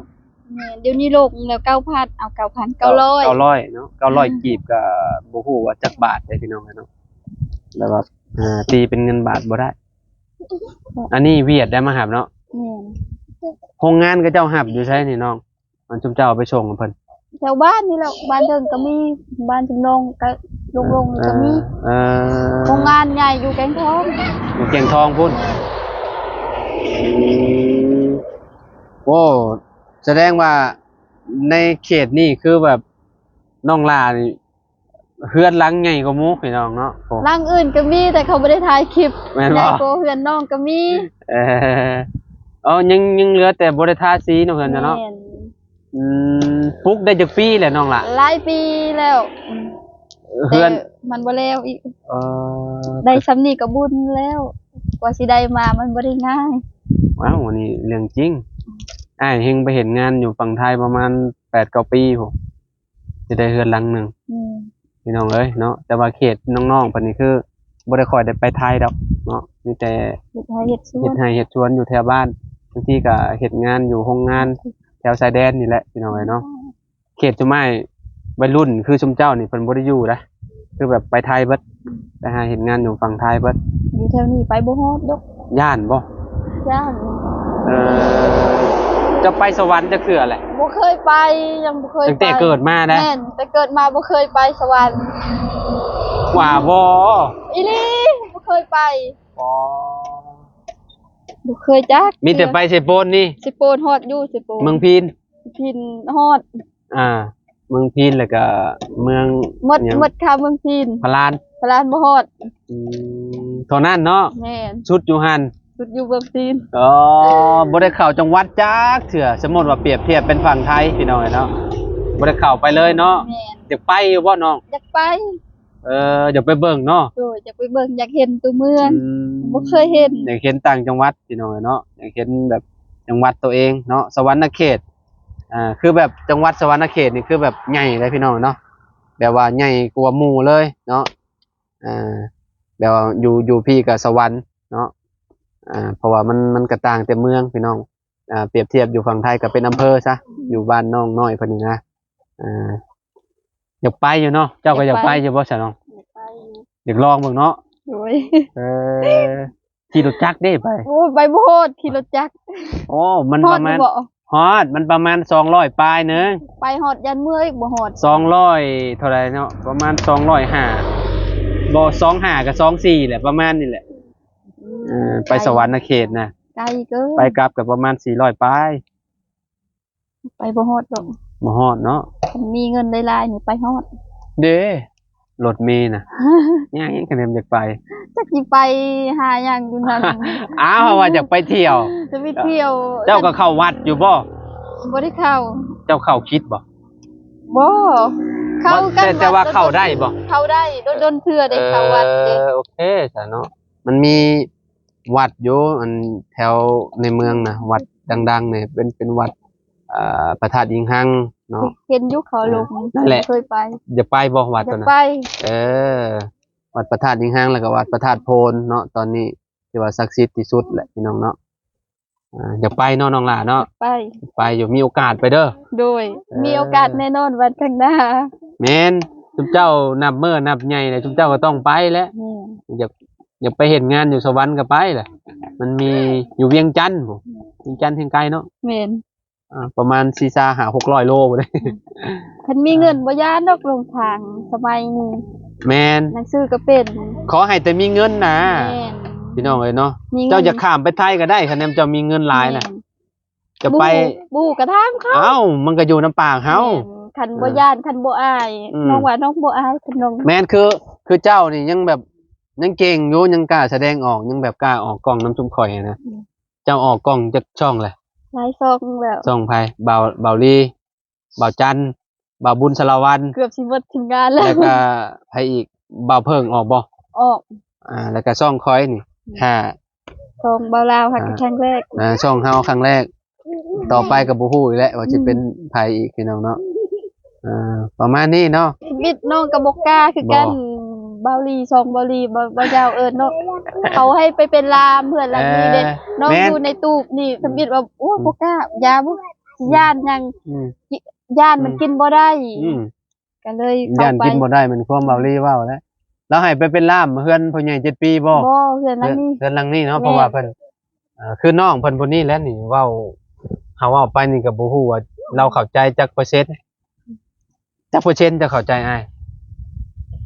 ແມ່ນ ດຽວນີ້ລົງແລ້ວ ເກົ້າພັນ ເອົາ ເກົ້າພັນເກົ້າຮ້ອຍ ເກົ້າຮ້ອຍເນາະ. ເກົ້າຮ້ອຍ ອືມ ກີບ ກໍບໍ່ຮູ້ວ່າຈັກບາດເດ້ ພີ່ນ້ອງເອີຍເນາະ. ແລ້ວວ່າ ເອີ ຕີເປັນເງິນບາດບໍ່ໄດ້. ອັນນີ້ຫວຽດໄດ້ມາຮັບເນາະ. ແມ່ນ. ໂຮງງານເຂົາເຈົ້າຮັບຢູ່ໃສນີ້ນ້ອງ? ອັນຊຸມເຈົ້າເອົາໄປສົ່ງໃຫ້ເພິ່ນ ແຖວບ້ານນີ້ແຫຼະ ບ້ານເທິງກໍມີ ບ້ານຈຳນອງກໍລົງໆນີ້ກໍມີ. ເອີ ເອີ ໂຮງງານໃຫຍ່ຢູ່ແກງທອງ ຢູ່ແກງທອງພຸ້ນ. ອືມ ໂອ້ ສະແດງວ່າໃນເຂດນີ້ຄືແບບນ້ອງຫຼ້ານີ້ ເຮືອນຫຼັງໃຫຍ່ກວ່າໝູ່ພີ່ນ້ອງເນາະ. ໂອ້ ຫຼັງອື່ນກໍມີ ແຕ່ເຂົາບໍ່ໄດ້ຖ່າຍຄລິບ. ແມ່ນບໍ່? ໃຫຍ່ກວ່າເຮືອນນ້ອງກໍມີ. ເອີ ເອົາ ຍັງ ຍັງເຫຼືອແຕ່ບໍ່ໄດ້ທາສີເນາະ ເຮືອນເຈົ້າເນາະ. ແມ່ນ. ອືມ ປຸກໄດ້ຈັກປີແລ້ວນ້ອງຫຼ້າ? ຫຼາຍປີແລ້ວ ເຮືອນ ແຕ່ມັນບໍ່ແລ້ວອີກ. ເອີ ໄດ້ຊ່ຳນີ້ກໍບຸນແລ້ວ ກວ່າຊິໄດ້ມາມັນບໍ່ໄດ້ງ່າຍ. ວ້າວ ອັນນີ້ເລື່ອງຈິງ. ອ້າຍເຮັງໄປເຮັດງານຢູ່ຝັ່ງໄທປະມານແປດເກົ້າປີພຸ້ນ ຊິໄດ້ເຮືອນຫຼັງໜຶ່ງ. ອືມ ພີ່ນ້ອງເອີຍເນາະ. ແຕ່ວ່າເຂດນ້ອງໆເພິ່ນນີ້ຄືບໍ່ໄດ້ຄ່ອຍໄດ້ໄປໄທດອກເນາະ ມີແຕ່ເຮັດໄຮ່ເຮັດສວນ ເຮັດໄຮ່ເຮັດສວນຢູ່ແຖວບ້ານ. ບາງທີກໍເຮັດງານຢູ່ໂຮງງານແຖວຊາຍແດນນີ້ແຫຼະ ພີ່ນ້ອງເອີຍເນາະ. ເຂດຊຸມອ້າຍໄວລຸ້ນຄືຊຸມເຈົ້ານີ້ເພິ່ນບໍ່ໄດ້ຢູ່ໃດ ຄືແບບໄປໄທເບິດ ໄປຫາເຮັດງານຢູ່ຝັ່ງໄທເບິດ. ຢູ່ແຖວນີ້ໄປບໍ່ຮອດດອກ. ຢ້ານບໍ່? ຢ້ານ. ເອີ ເຈົ້າໄປສະຫວັນຈັກເທື່ອແຫຼະ? ບໍ່ເຄີຍໄປ ຍັງບໍ່ເຄີຍໄປ ຕັ້ງແຕ່ເກີດມານະ. ແມ່ນ ແຕ່ເກີດມາບໍ່ເຄີຍໄປສະຫວັນ. ວ່າບໍ່? ອີ່ຫຼີ ບໍ່ເຄີຍໄປ. ອໍ ບໍ່ເຄີຍຈັກ ມີແຕ່ໄປເຊໂປນນີ້. ເຊໂປນ ຮອດຢູ່ເຊໂປນ. ເມືອງພີນ ພີນຮອດ. ອ່າ ເມືອງພີນ ແລ້ວກະເມືອງ ໝົດ ຫຍັງ ໝົດຄາເມືອງພີນ ພະລານ ພະລານບໍ່ຮອດ. ອືມ ເທົ່ານັ້ນເນາະ. ແມ່ນ ສຸດຢູ່ຫັ້ນ ສຸດຢູ່ເມືອງພີນ. ອໍ ບໍ່ໄດ້ເຂົ້າຈັງຫວັດຈັກເທື່ອ. ສົມມຸດວ່າປຽບທຽບເປັນຝັ່ງໄທ ພີ່ນ້ອງເອີຍເນາະ ບໍ່ໄດ້ເຂົ້າໄປເລີຍເນາະ. ແມ່ນ. ຢາກໄປຢູ່ບໍ່ນ້ອງ? ຢາກໄປ. ເອີ ຢາກໄປເບິ່ງເນາະ. ໂດຍ ຢາກໄປເບິ່ງ ຢາກເຫັນຕົວເມືອງ. ອືມ ບໍ່ເຄີຍເຫັນ. ຢາກເຫັນຕ່າງຈັງຫວັດ ພີ່ນ້ອງເອີຍເນາະ ຢາກເຫັນແບບຈັງຫວັດຕົວເອງເນາະ ສະຫວັນນະເຂດ. ອ່າ ຄືແບບຈັງຫວັດສະຫວັນນະເຂດນີ້ ຄືແບບໃຫຍ່ເລີຍ ພີ່ນ້ອງເນາະ ແບບວ່າໃຫຍ່ກວ່າໝູ່ເລີຍເນາະ. ອ່າ ແບບວ່າຢູ່ ຢູ່ພີ້ກໍສະຫວັນເນາະ. ອ່າ ເພາະວ່າມັນ ມັນກໍຕ່າງແຕ່ເມືອງ ພີ່ນ້ອງ. ອ່າ ປຽບທຽບຢູ່ຝັ່ງໄທກໍເປັນອຳເພີຊະ ຢູ່ບ້ານນ້ອງນ້ອຍເພິ່ນນີ້ນະ. ອ່າ ຢາກໄປຢູ່ເນາະ. ເຈົ້າກໍຢາກໄປຢູ່ບໍ່ຊະນ້ອງ? ຢາກໄປຢູ່. ຢາກລອງເບິ່ງເນາະ. ໂດຍ. ເອີ ຂີ່ລົດຈັກເດ້ໄປ? ໂອ້ຍ ໄປບໍ່ຮອດ ຂີ່ລົດຈັກ. ໂອ້ ມັນປະມານ ຮອດ ມັນປະມານສອງຮ້ອຍປາຍໜຶ່ງ. ໄປຮອດຢ້ານເມື່ອຍ ບໍ່ຮອດ. ສອງຮ້ອຍເທົ່າໃດເນາະ? ປະມານສອງຮ້ອຍຫ້າ ບໍ່ ສອງຫ້າກັບສອງສີ່ແຫຼະ ປະມານນີ້ແຫຼະ. ອືມ ເອີ ໄປ ໄປສະຫວັນນະເຂດນະ ໄກເກີນ. ໄປກັບກໍປະມານສີ່ຮ້ອຍປາຍ. ໄປບໍ່ຮອດດອກ. ບໍ່ຮອດເນາະ. ຄັນມີເງິນຫຼາຍໆນີ້ໄປຮອດເດ້. ລົດເມນະ ຍາກ ຄັນແມ່ນຢາກໄປ. ຈັກຊິໄປຫາຫຍັງຢູ່ນັ້ນ. ອ້າວ ເຮົາວ່າຢາກໄປທ່ຽວ. ຈະໄປທ່ຽວ. ເຈົ້າກໍເຂົ້າວັດຢູ່ບໍ່? ບໍ່ໄດ້ເຂົ້າ. ເຈົ້າເຂົ້າຄຣິດບໍ່? ບໍ່. ເຂົ້າ ແຕ່ ແຕ່ວ່າເຂົ້າໄດ້ບໍ່? ເຂົ້າໄດ້ ດົນໆເທື່ອໄດ້ເຂົ້າວັດເດ້. ເອີ ໂອເຄຊະເນາະ. ມັນມີ ວັດຢູ່ ອັນແຖວໃນເມືອງນະ ວັດດັງໆນີ້ ເປັນ ເປັນວັດ ເອີ ພະທາດອີງຮັງເນາະ. ເຫັນຢູ່ເຂົາລົງ. ເອີ ນັ້ນແຫຼະ. ເຄີຍໄປ. ຢາກໄປບໍ່ວັດຕົວນັ້ນ? ຢາກໄປ. ເອີ ວັດພະທາດອີງຮັງ ແລ້ວກໍວັດພະທາດໂພນເນາະ ຕອນນີ້ຖືວ່າສັກສິດທີ່ສຸດແຫຼະ ພີ່ນ້ອງເນາະ. ອ່າ ຢາກໄປເນາະ ນ້ອງຫຼ້າເນາະ. ຢາກໄປ. ໄປຢູ່ ມີໂອກາດໄປເດີ. ໂດຍ. ເອີ ມີໂອກາດແນ່ນອນວັນຂ້າງໜ້າ. ແມ່ນ. ຊຸມເຈົ້ານັບມື້ນັບໃຫຍ່ແລ້ວ ຊຸມເຈົ້າກໍຕ້ອງໄປແຫຼະ. ແມ່ນ. ຢາກ ຢາກໄປເຮັດງານຢູ່ສະຫວັນກໍໄປແຫຼະ. ມັນມີຢູ່ວຽງຈັນພຸ້ນ. ວຽງຈັນແຮ່ງໄກເນາະ. ແມ່ນ. ອ່າ ປະມານສີ່ສິບຫ້າຫົກຮ້ອຍໂລພຸ້ນເດ້. ອືມ ຄັນມີເງິນບໍ່ຢ້ານດອກລົງທາງສະໄໝນີ້. ແມ່ນ. ໜັງສືກໍເປັນ. ຂໍໃຫ້ແຕ່ມີເງິນນະ. ແມ່ນ. ພີ່ນ້ອງເອີຍເນາະ. ມີເງິນ. ເຈົ້າຢາກຂ້າມໄປໄທກໍໄດ້ ຄັນແມ່ນເຈົ້າມີເງິນຫຼາຍນະ. ແມ່ນ. ຈະໄປ ບໍ່ຮູ້ ບໍ່ຮູ້ກໍຖາມເຂົາ. ເອົ້າ ມັນກໍຢູ່ນຳປາກເຮົາ. ແມ່ນ ຄັນບໍ່ ເອີ ຢ້ານ ຄັນບໍ່ອາຍ. ອືມ ນ້ອງວ່ານ້ອງບໍ່ອາຍ ຄັນນ້ອງ ແມ່ນ ຄື ຄືເຈົ້ານີ້ຍັງແບບ ຍັງເກັ່ງຢູ່ ຍັງກ້າສະແດງອອກ ຍັງແບບກ້າອອກກ້ອງນຳຊຸມຂ້ອຍນະ. ອືມ ເຈົ້າອອກກ້ອງຈັກຊ່ອງແຫຼະ? ຫຼາຍຊ່ອງແລ້ວ. ຊ່ອງໃຜ? ບ່າວ ບ່າວລີ ບ່າວຈັນ ບ່າວບຸນສາລະວັນ ເກືອບຊິໝົດທີມງານແລ້ວ. ແລ້ວກໍໃຜອີກ? ບ່າວເຜິ້ງອອກບໍ່? ອອກ. ອ່າ ແລ້ວກໍຊ່ອງຂ້ອຍນີ້ ອືມ ຫ້າ ຊ່ອງບ່າວລາວ ອ່າ ຮັກກັນຄັ້ງແລກ. ອ່າ ຊ່ອງເຮົາຄັ້ງແລກ. ອືມ ຕໍ່ໄປກໍບໍ່ຮູ້ອີກແຫຼະວ່າຊິເປັນ ອືມ ໃຜອີກ ພີ່ນ້ອງເນາະ. ອ່າ ປະມານນີ້ເນາະ. ທຳອິດນ້ອງກໍບໍ່ກ້າຄືກັນ. ບໍ່ ບ່າວລີ ຊ່ອງບ່າວລີ ບ່າວ ບ່າວຍາວເອີ້ນເນາະ ເຂົາໃຫ້ໄປເປັນລ່າມເພື່ອນຫຼັງນີ້ເດ້. ເອີ ນ້ອງ ແມ່ນ ຢູ່ໃນຕູບນີ້ ທຳອິດວ່າ ໂອ້ ອືມ ບໍ່ກ້າ ຢ່າ ບໍ່ ຢ້ານຫຍັງ. ອືມ ຢ້ານມັນ ອືມ ກິນບໍ່ໄດ້. ອືມ ກໍເລີຍເຂົ້າໄປ. ຢ້ານກິນບໍ່ໄດ້ ແມ່ນຄວາມເວົ້າລີເວົ້າແຫຼະ. ລາວໃຫ້ໄປເປັນລ່າມເຮືອນພໍ່ໃຫຍ່ເຈັດປີບໍ່? ບໍ່ ເຮືອນຫຼັງນີ້ ເຮືອນ ເຮືອນຫຼັງນີ້ເນາະ. ແມ່ນ ເພາະວ່າເພິ່ນ ເອີ ຄືນ້ອງເພິ່ນຜູ້ນີ້ແຫຼະນີ້ ເວົ້າ ເຮົາເວົ້າໄປນີ້ກໍບໍ່ຮູ້ວ່າລາວເຂົ້າໃຈຈັກເປີເຊັນ. ຈັກເປີເຊັນເຈົ້າເຂົ້າໃຈອ້າຍ?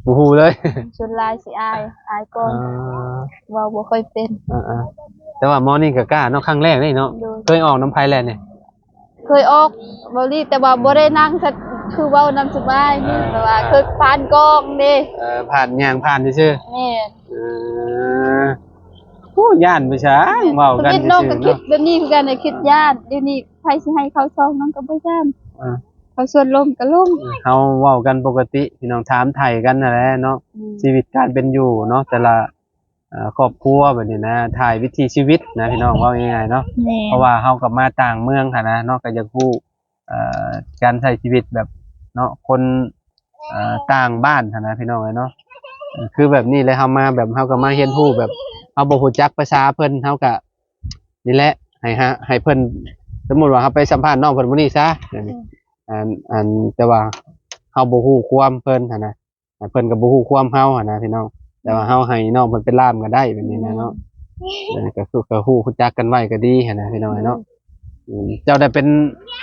ບໍ່ຮູ້ເລີຍ. ສ່ວນຫຼາຍຊິອາຍ ອາຍກ່ອນ. ເອີ ເວົ້າບໍ່ຄ່ອຍເປັນ. ເອີໆ ແຕ່ວ່າໝໍນີ້ກໍກ້າເນາະ ຄັ້ງແລກເດ້ເນາະ. ໂດຍ ເຄີຍອອກນຳໃຜແລ້ວນີ້? ເຄີຍອອກເວົ້າລີ ແຕ່ວ່າບໍ່ໄດ້ນັ່ງ ຄືເວົ້ານຳສະບາຍ. ເອີ ແບບວ່າ ອ່າ ເຄີຍຜ່ານກ້ອງເດ້. ເອີ ຜ່ານ ຍ່າງຜ່ານຊື່ໆ. ແມ່ນ. ເອີ ໂອ້ ຢ້ານໄປຊະ ເວົ້າກັນຊື່ໆເນາະ. ທຳອິດນ້ອງກໍຄິດແບບນີ້ຄືກັນ ຄິດຢ້ານ. ດຽວນີ້ໃຜຊິໃຫ້ເຂົ້າຊ່ອງ ນ້ອງກໍບໍ່ຢ້ານ. ອ່າ ເຂົາຊວນລົມກໍລົມ. ເຮົາເວົ້າກັນປົກກະຕິ ພີ່ນ້ອງ ຖາມໄຖ່ກັນຫັ້ນແຫຼະເນາະ. ອືມ ຊີວິດການເປັນຢູ່ເນາະ ແຕ່ລະ ເອີ ຄອບຄົວແບບນີ້ນະ ຖ່າຍວິຖີຊີວິດນະ ພີ່ນ້ອງ ເວົ້າງ່າຍໆເນາະ. ແມ່ນ ເພາະວ່າເຮົາກໍມາຕ່າງເມືອງຫັ້ນນະເນາະ ກໍຢາກຮູ້ ເອີ ການໃຊ້ຊີວິດແບບເນາະ ຄົນ ເອີ ຕ່າງບ້ານຫັ້ນນະ ພີ່ນ້ອງເອີຍເນາະ. ເອີ ຄືແບບນີ້ແຫຼະ ເຮົາມາແບບ ເຮົາກໍມາຮຽນຮູ້ແບບ ເຮົາບໍ່ຮູ້ຈັກພາສາເພິ່ນ ເຮົາກໍ ນີ້ແຫຼະ ໃຫ້ ໃຫ້ເພິ່ນ ສົມມຸດວ່າເຮົາໄປສຳພາດນ້ອງເພິ່ນມື້ນີ້ຊະ. ອືມ ອັນ ອັນ ແຕ່ວ່າເຮົາບໍ່ຮູ້ຄວາມເພິ່ນຫັ້ນນະ ເພິ່ນກໍບໍ່ຮູ້ຄວາມເຮົາຫັ້ນນະ ພີ່ນ້ອງ. ແຕ່ວ່າເຮົາໃຫ້ນ້ອງເພິ່ນເປັນລ່າມກໍໄດ້ແບບນີ້ນະເນາະ. ແມ່ນ ເອີ ກໍຄື ກໍຮູ້ ຮູ້ຈັກກັນໄວ້ກໍດີຫັ້ນນະ ພີ່ນ້ອງເນາະ. ອືມ ເຈົ້າໄດ້ເປັນ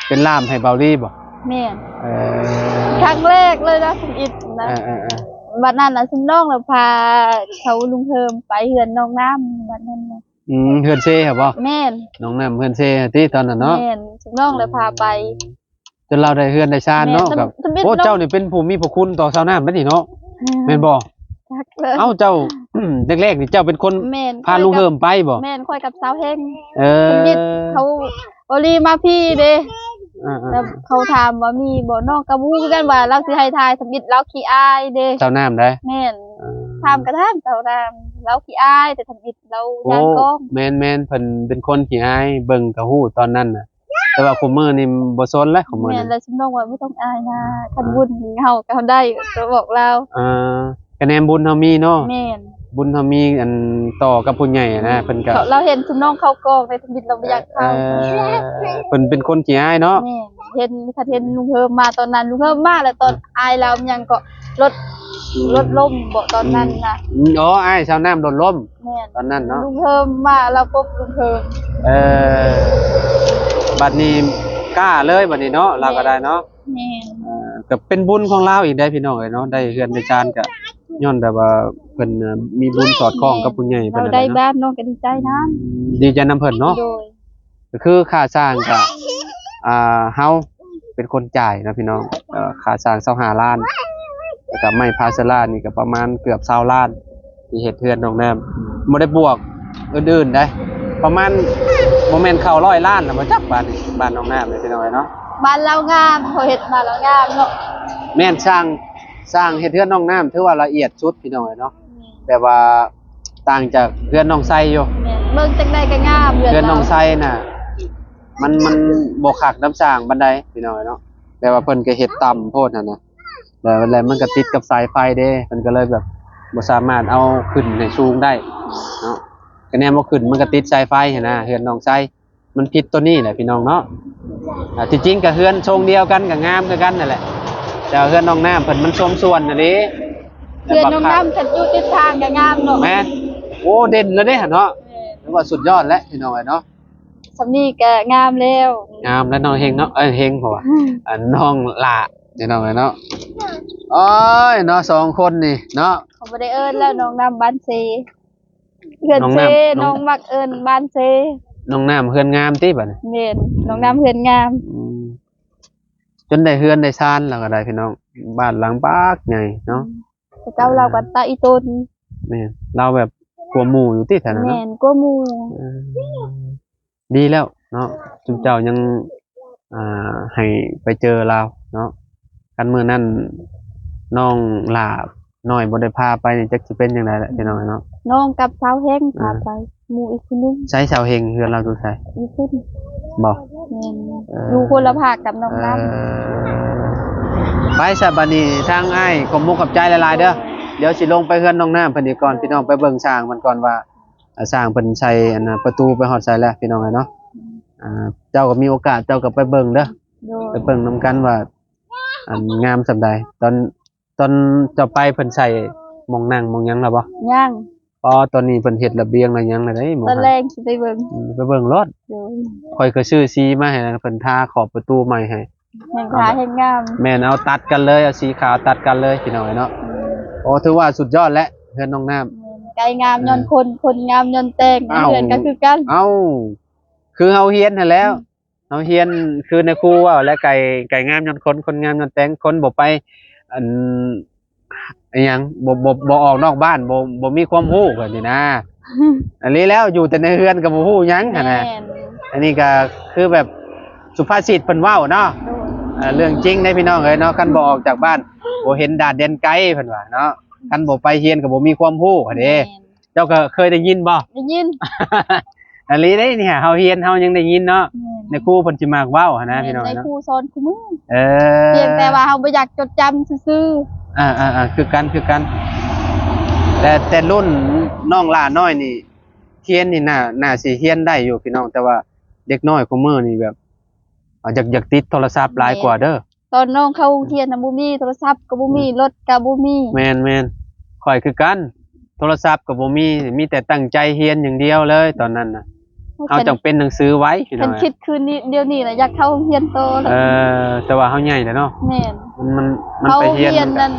ເປັນລ່າມໃຫ້ເບົາລີບໍ່? ແມ່ນ. ເອີ ຄັ້ງແລກເລີຍນະ ທຳອິດນະ. ເອີໆໆ ບັດນັ້ນນະ ຊຸມນ້ອງລະພາເຂົາລຸງເຮີມໄປເຮືອນນ້ອງນ້ຳ ບັດນັ້ນນະ. ອືມ ເຮືອນເຊຫັ້ນບໍ່? ແມ່ນ ນ້ອງນ້ຳເຮືອນເຊຫັ້ນຕິ ຕອນນັ້ນເນາະ. ແມ່ນ ຊຸມນ້ອງລະພາໄປ ຈົນລາວໄດ້ເຮືອນໄດ້ຊານເນາະ. ແມ່ນ ກັບ ໂອ້ ເຈົ້ານີ້ເປັນຜູ້ມີພະຄຸນຕໍ່ຊາວນ້ຳເດ້ນີ້ເນາະ. ແມ່ນ ແມ່ນບໍ່? ຈັກເລີຍ. ເອົ້າ ເຈົ້າ ແລກໆນີ້ເຈົ້າເປັນຄົນ ແມ່ນ ພາລຸງເຮີມໄປບໍ່? ແມ່ນ ຂ້ອຍກັບສາວເຮັງ. ເອີ ທຳອິດເຂົາ ເບົາລີມາພີ້ເດ້. ເອີໆ ແລ້ວເຂົາຖາມວ່າມີບໍ່ ນ້ອງກໍບໍ່ຮູ້ຄືກັນວ່າລາວຊິໃຫ້ຖ່າຍ. ທຳອິດລາວຂີ້ອາຍເດ້ ຊາວນ້ຳໄດ໋. ແມ່ນ. ເອີ ຖາມກໍຖາມຊາວນ້ຳ ລາວຂີ້ອາຍ ແຕ່ທຳອິດລາວຢ້ານກ້ອງ. ໂອ້ ແມ່ນໆ ເພິ່ນເປັນຄົນຂີ້ອາຍ ເບິ່ງກໍຮູ້ຕອນນັ້ນນະ. ແຕ່ວ່າຄຸມື້ນີ້ບໍ່ສົນແລ້ວ ຄຸມື້ນີ້. ແມ່ນ ແລ້ວຊິນ້ອງວ່າບໍ່ຕ້ອງອາຍນາ ຄັນບຸນເຮົາກໍໄດ້ ກໍບອກລາວ. ອ່າ ຄະແນນບຸນເຮົາມີເນາະ. ແມ່ນ ບຸນເຮົາມີ ອັນ ຕໍ່ກັບຜູ້ໃຫຍ່ນະ ເພິ່ນກໍ ລາວເຫັນຊຸມນ້ອງເຂົ້າກ້ອງໃນທຳອິດລາວບໍ່ຢາກເຂົ້າ. ເອີ ເພິ່ນເປັນຄົນຂີ້ອາຍເນາະ. ແມ່ນ ເຫັນ ຄັນເຫັນລຸງເຮີມມາຕອນນັ້ນ ລຸງເຮີມມາແລ້ວ ຕອນອ້າຍລາວຫຍັງກໍລົດ ອືມ ລົດລົ້ມບໍ ຕອນນັ້ນນະ. ອືມ ອໍ ອ້າຍຊາວນ້ຳລົດລົ້ມ. ແມ່ນ ຕອນນັ້ນເນາະ ລຸງເຮີມມາ ລາວປົບລຸງເຮີມ. ເອີ ບັດນີ້ກ້າເລີຍບັດນີ້ເນາະ. ແມ່ນ ລາວກໍໄດ້ເນາະ. ແມ່ນ. ເອີ ກໍເປັນບຸນຂອງລາວອີກໄດ໋ ພີ່ນ້ອງເອີຍເນາະ ໄດ້ເຮືອນໄດ້ຊານ ກໍຍ້ອນແບບວ່າເພິ່ນ ເອີ ມີບຸນສອດຄ່ອງກັບຜູ້ໃຫຍ່ເພິ່ນ. ແມ່ນ ລາວໄດ້ບ້ານ ນ້ອງກໍດີໃຈນຳ. ອືມ ດີໃຈນຳເພິ່ນເນາະ. ໂດຍ. ກໍຄືຄ່າສ້າງກໍ ອ່າ ເຮົາເປັນຄົນຈ່າຍເນາະ ພີ່ນ້ອງ. ເອີ ຄ່າສ້າງຊາວຫ້າລ້ານ ແລ້ວກໍໄມ້ພາເຊລານີ້ກໍປະມານເກືອບຊາວລ້ານ ທີ່ເຮັດເຮືອນນ້ອງນ້ຳ. ບໍ່ໄດ້ບວກອື່ນໆໄດ໋ ປະມານ ບໍ່ແມ່ນເຂົ້າຮ້ອຍລ້ານແລ້ວບໍ່ຈັກ ບ້ານນີ້ ບ້ານນ້ອງນ້ຳນີ້ ພີ່ນ້ອງເອີຍເນາະ. ບ້ານລາວງາມ ເຂົາເຮັດບ້ານລາວງາມເນາະ. ແມ່ນ ສ້າງ ສ້າງເຮັດເຮືອນນ້ອງນ້ຳ ຖືວ່າລະອຽດສຸດ ພີ່ນ້ອງເອີຍເນາະ. ແມ່ນ. ແບບວ່າຕ່າງຈາກເຮືອນນ້ອງໄຊຢູ່. ແມ່ນ ເບິ່ງຈັ່ງໃດກໍງາມເຮືອນ ເຮືອນນ້ອງໄຊນະ. ມັນ ມັນບໍ່ຄັກນຳສ້າງປານໃດ ພີ່ນ້ອງເອີຍເນາະ. ແບບວ່າເພິ່ນກໍເຮັດຕ່ຳໂພດຫັ້ນນະ ແລ້ວ ແລ້ວມັນກໍຕິດກັບສາຍໄຟເດ້ ເພິ່ນກໍເລີຍແບບບໍ່ສາມາດເອົາຂຶ້ນໃຫ້ສູງໄດ້ເນາະ. ຄະແນນບໍ່ຂຶ້ນ ມັນກໍຕິດສາຍໄຟຫັ້ນນະ ເຮືອນນ້ອງໄຊ. ມັນຜິດຕົວນີ້ແຫຼະ ພີ່ນ້ອງເນາະ. ອ່າ ທີ່ຈິງກໍເຮືອນຊົງດຽວກັນກໍງາມຄືກັນນັ້ນແຫຼະ ແຕ່ວ່າເຮືອນນ້ອງນ້ຳເພິ່ນມັນສົມສ່ວນນະເດ້. ເຮືອນນ້ອງນ້ຳຄັນຢູ່ຕິດທາງກໍງາມເນາະ. ແມ່ນ. ໂອ້ ເດັ່ນແລ້ວເດ້ຫັ້ນເນາະ. ແມ່ນ. ຖືວ່າສຸດຍອດແລ້ວ ພີ່ນ້ອງເອີຍເນາະ. ສ່ຳນີ້ກໍງາມແລ້ວ ງາມແລ້ວນ້ອງເຮັງເນາະ ເອີ ເຮັງ ເພາະວ່າ ອືມ ອັນ ນ້ອງຫຼ້າ ພີ່ນ້ອງເອີຍເນາະ. ໂອ້ຍເນາະ ສອງຄົນນີ້ເນາະ ເຂົາບໍ່ໄດ້ເອີ້ນແລ້ວ ນ້ອງນ້ຳບ້ານເຊ ເຮືອນເຊ ນ້ອງນ້ຳ ນ້ອງມັກເອີ້ນບ້ານເຊ. ນ້ອງນ້ຳເຮືອນງາມຕິບາດນີ້? ແມ່ນ ນ້ອງນ້ຳເຮືອນງາມ. ອືມ ຈົນໄດ້ເຮືອນໄດ້ຊານແລ້ວກໍໄດ້ພີ່ນ້ອງ, ບ້ານຫຼັງບັກໃຫຍ່ເນາະ. ອືມ ແຕ່ເກົ່າລາວກໍຕາອີຕົນ. ແມ່ນ ລາວແບບກວ່າໝູ່ຢູ່ຕິທ່ານນະເນາະ. ແມ່ນ ກວ່າໝູ່. ເອີ ດີແລ້ວເນາະ ຊຸມເຈົ້າຍັງ ອ່າ ໃຫ້ໄປເຈີລາວເນາະ. ຄັນມື້ນັ້ນນ້ອງຫຼ້ານ້ອຍບໍ່ໄດ້ພາໄປນີ້ ຈັກຊິເປັນຈັ່ງໃດແຫຼະ ອືມ ພີ່ນ້ອງເອີຍເນາະ. ນ້ອງກັບສາວເຮັງ ອ່າ ພາໄປ ໝູ່ອີກຜູ້ໜຶ່ງ. ໃສສາວເຮັງ? ເຮືອນລາວຢູ່ໃສ? ຢູ່ພຸ້ນ. ບໍ່? ແມ່ນ ເອີ ຢູ່ຄົນລະພາກກັບນ້ອງນ້ຳ. ເອີ ໄປຊະ ບາດນີ້ທາງອ້າຍຂອບມຸກຂອບໃຈຫຼາຍໆເດີ. ດຽວຊິລົງໄປເຮືອນນ້ອງນ້ຳເພິ່ນອີກກ່ອນ ພີ່ນ້ອງ ໄປເບິ່ງຊ່າງເພິ່ນກ່ອນວ່າ ອ່າ ຊ່າງເພິ່ນໃສ່ອັນນ່າ ປະຕູໄປຮອດໃສແລ້ວ ພີ່ນ້ອງເອີຍເນາະ. ອືມ ອ່າ ເຈົ້າກໍມີໂອກາດເຈົ້າກໍໄປເບິ່ງເດີ ໂດຍ ໄປເບິ່ງນຳກັນວ່າ ອັນງາມສ່ຳໃດ. ຕອນ ຕອນເຈົ້າໄປເພິ່ນໃສ່ໝ່ອງນັ່ງໝ່ອງຫຍັງແລ້ວບໍ່? ຍັງ. ອໍ ຕອນນີ້ເພິ່ນເຮັດລະບຽງລະຫຍັງລະເດ້. ຕອນແລງຊິໄປເບິ່ງ. ອືມ ໄປເບິ່ງໂລດ. ໂດຍ ຂ້ອຍກໍຊື້ສີມາໃຫ້ ເພິ່ນທາຂອບປະຕູໃໝ່ໃຫ້. ແມ່ນ ທາແຮ່ງງາມ. ແມ່ນ ເອົາຕັດກັນເລີຍ ເອົາສີຂາວຕັດກັນເລີຍ ພີ່ນ້ອງເອີຍເນາະ. ອືມ ໂອ້ ຖືວ່າສຸດຍອດແຫຼະ ເຮືອນນ້ອງນ້ຳ. ແມ່ນ ໄກ່ງາມ ເອີ ຍ້ອນຄົນ ຄົນງາມຍ້ອນແຕ່ງ. ເອົ້າ ເຮືອນກໍຄືກັນ. ເອົ້າ ຄືເຮົາຮຽນຫັ້ນແຫຼ້ວ. ອືມ ເຮົາຮຽນຄືນາຍຄູເວົ້າແຫຼະ ໄກ່ ໄກ່ງາມຍ້ອນຄົນ ຄົນງາມຍ້ອນແຕ່ງ. ຄົນບໍ່ໄປ ອັນ ອີຫຍັງ ບໍ່ ບໍ່ ບໍ່ອອກນອກບ້ານ ບໍ່ ບໍ່ມີຄວາມຮູ້ ແບບນີ້ນະ. ອັນນີ້ແລ້ວ ຢູ່ແຕ່ໃນເຮືອນກໍບໍ່ຮູ້ຫຍັງຫັ້ນນະ. ແມ່ນ ອັນນີ້ກໍຄືແບບສຸພາສິດເພິ່ນເວົ້າເນາະ. ໂດຍ ເອີ ເລື່ອງຈິງເດ້ພີ່ນ້ອງເອີຍເນາະ. ຄັນບໍ່ອອກຈາກບ້ານ ບໍ່ເຫັນດາດແດນໄກ ເພິ່ນວ່າເນາະ. ຄັນບໍ່ໄປຮຽນກໍບໍ່ມີຄວາມຮູ້ຫັ້ນເດ້. ແມ່ນ ເຈົ້າກໍເຄີຍໄດ້ຍິນບໍ່? ໄດ້ຍິນ. ອີ່ຫຼີເດ້ນີ້ ເຮົາຮຽນເຮົາຍັງໄດ້ຍິນເນາະ. ແມ່ນ ນາຍຄູເພິ່ນຊິມັກເວົ້າຫັ້ນນະ ແມ່ນ ພີ່ນ້ອງເນາະ. ນາຍຄູສອນຄູ່ມື້. ເອີ ພຽງແຕ່ວ່າເຮົາບໍ່ຢາກຈົດຈຳຊື່ໆ. ອ່າໆໆ ຄືກັນ ຄືກັນ. ແຕ່ ແຕ່ລຸ້ນນ້ອງຫຼ້ານ້ອຍນີ້ ຮຽນນີ້ໜ້າ ໜ້າຊິຮຽນໄດ້ຢູ່ພີ່ນ້ອງ ແຕ່ວ່າເດັກນ້ອຍຄູ່ມື້ນີ້ແບບ ອາ ຢາກ ຢາກຕິດໂທລະສັບຫຼາຍກວ່າເດີ. ຕອນນ້ອງເຂົ້າໂຮງຮຽນນະ ບໍ່ມີໂທລະສັບກໍບໍ່ມີ ອືມ ລົດກໍບໍ່ມີ. ແມ່ນໆ ຂ້ອຍຄືກັນ ໂທລະສັບກໍບໍ່ມີ ມີແຕ່ຕັ້ງໃຈຮຽນຢ່າງດຽວເລີຍຕອນນັ້ນນະ. ໂອ້ ເຮົາຈັ່ງເປັນໜັງສືໄວ ພີ່ນ້ອງ. ຄັນຄິດຄືນີ້ ດຽວນີ້ລະຢາກເຂົ້າໂຮງຮຽນຕໍ່ລະ. ເອີ ແຕ່ວ່າເຮົາໃຫຍ່ແລ້ວເນາະ. ແມ່ນ ມັນ ມັນ ມັນໄປຮຽນ ເຮົາຮຽນນັ້ນ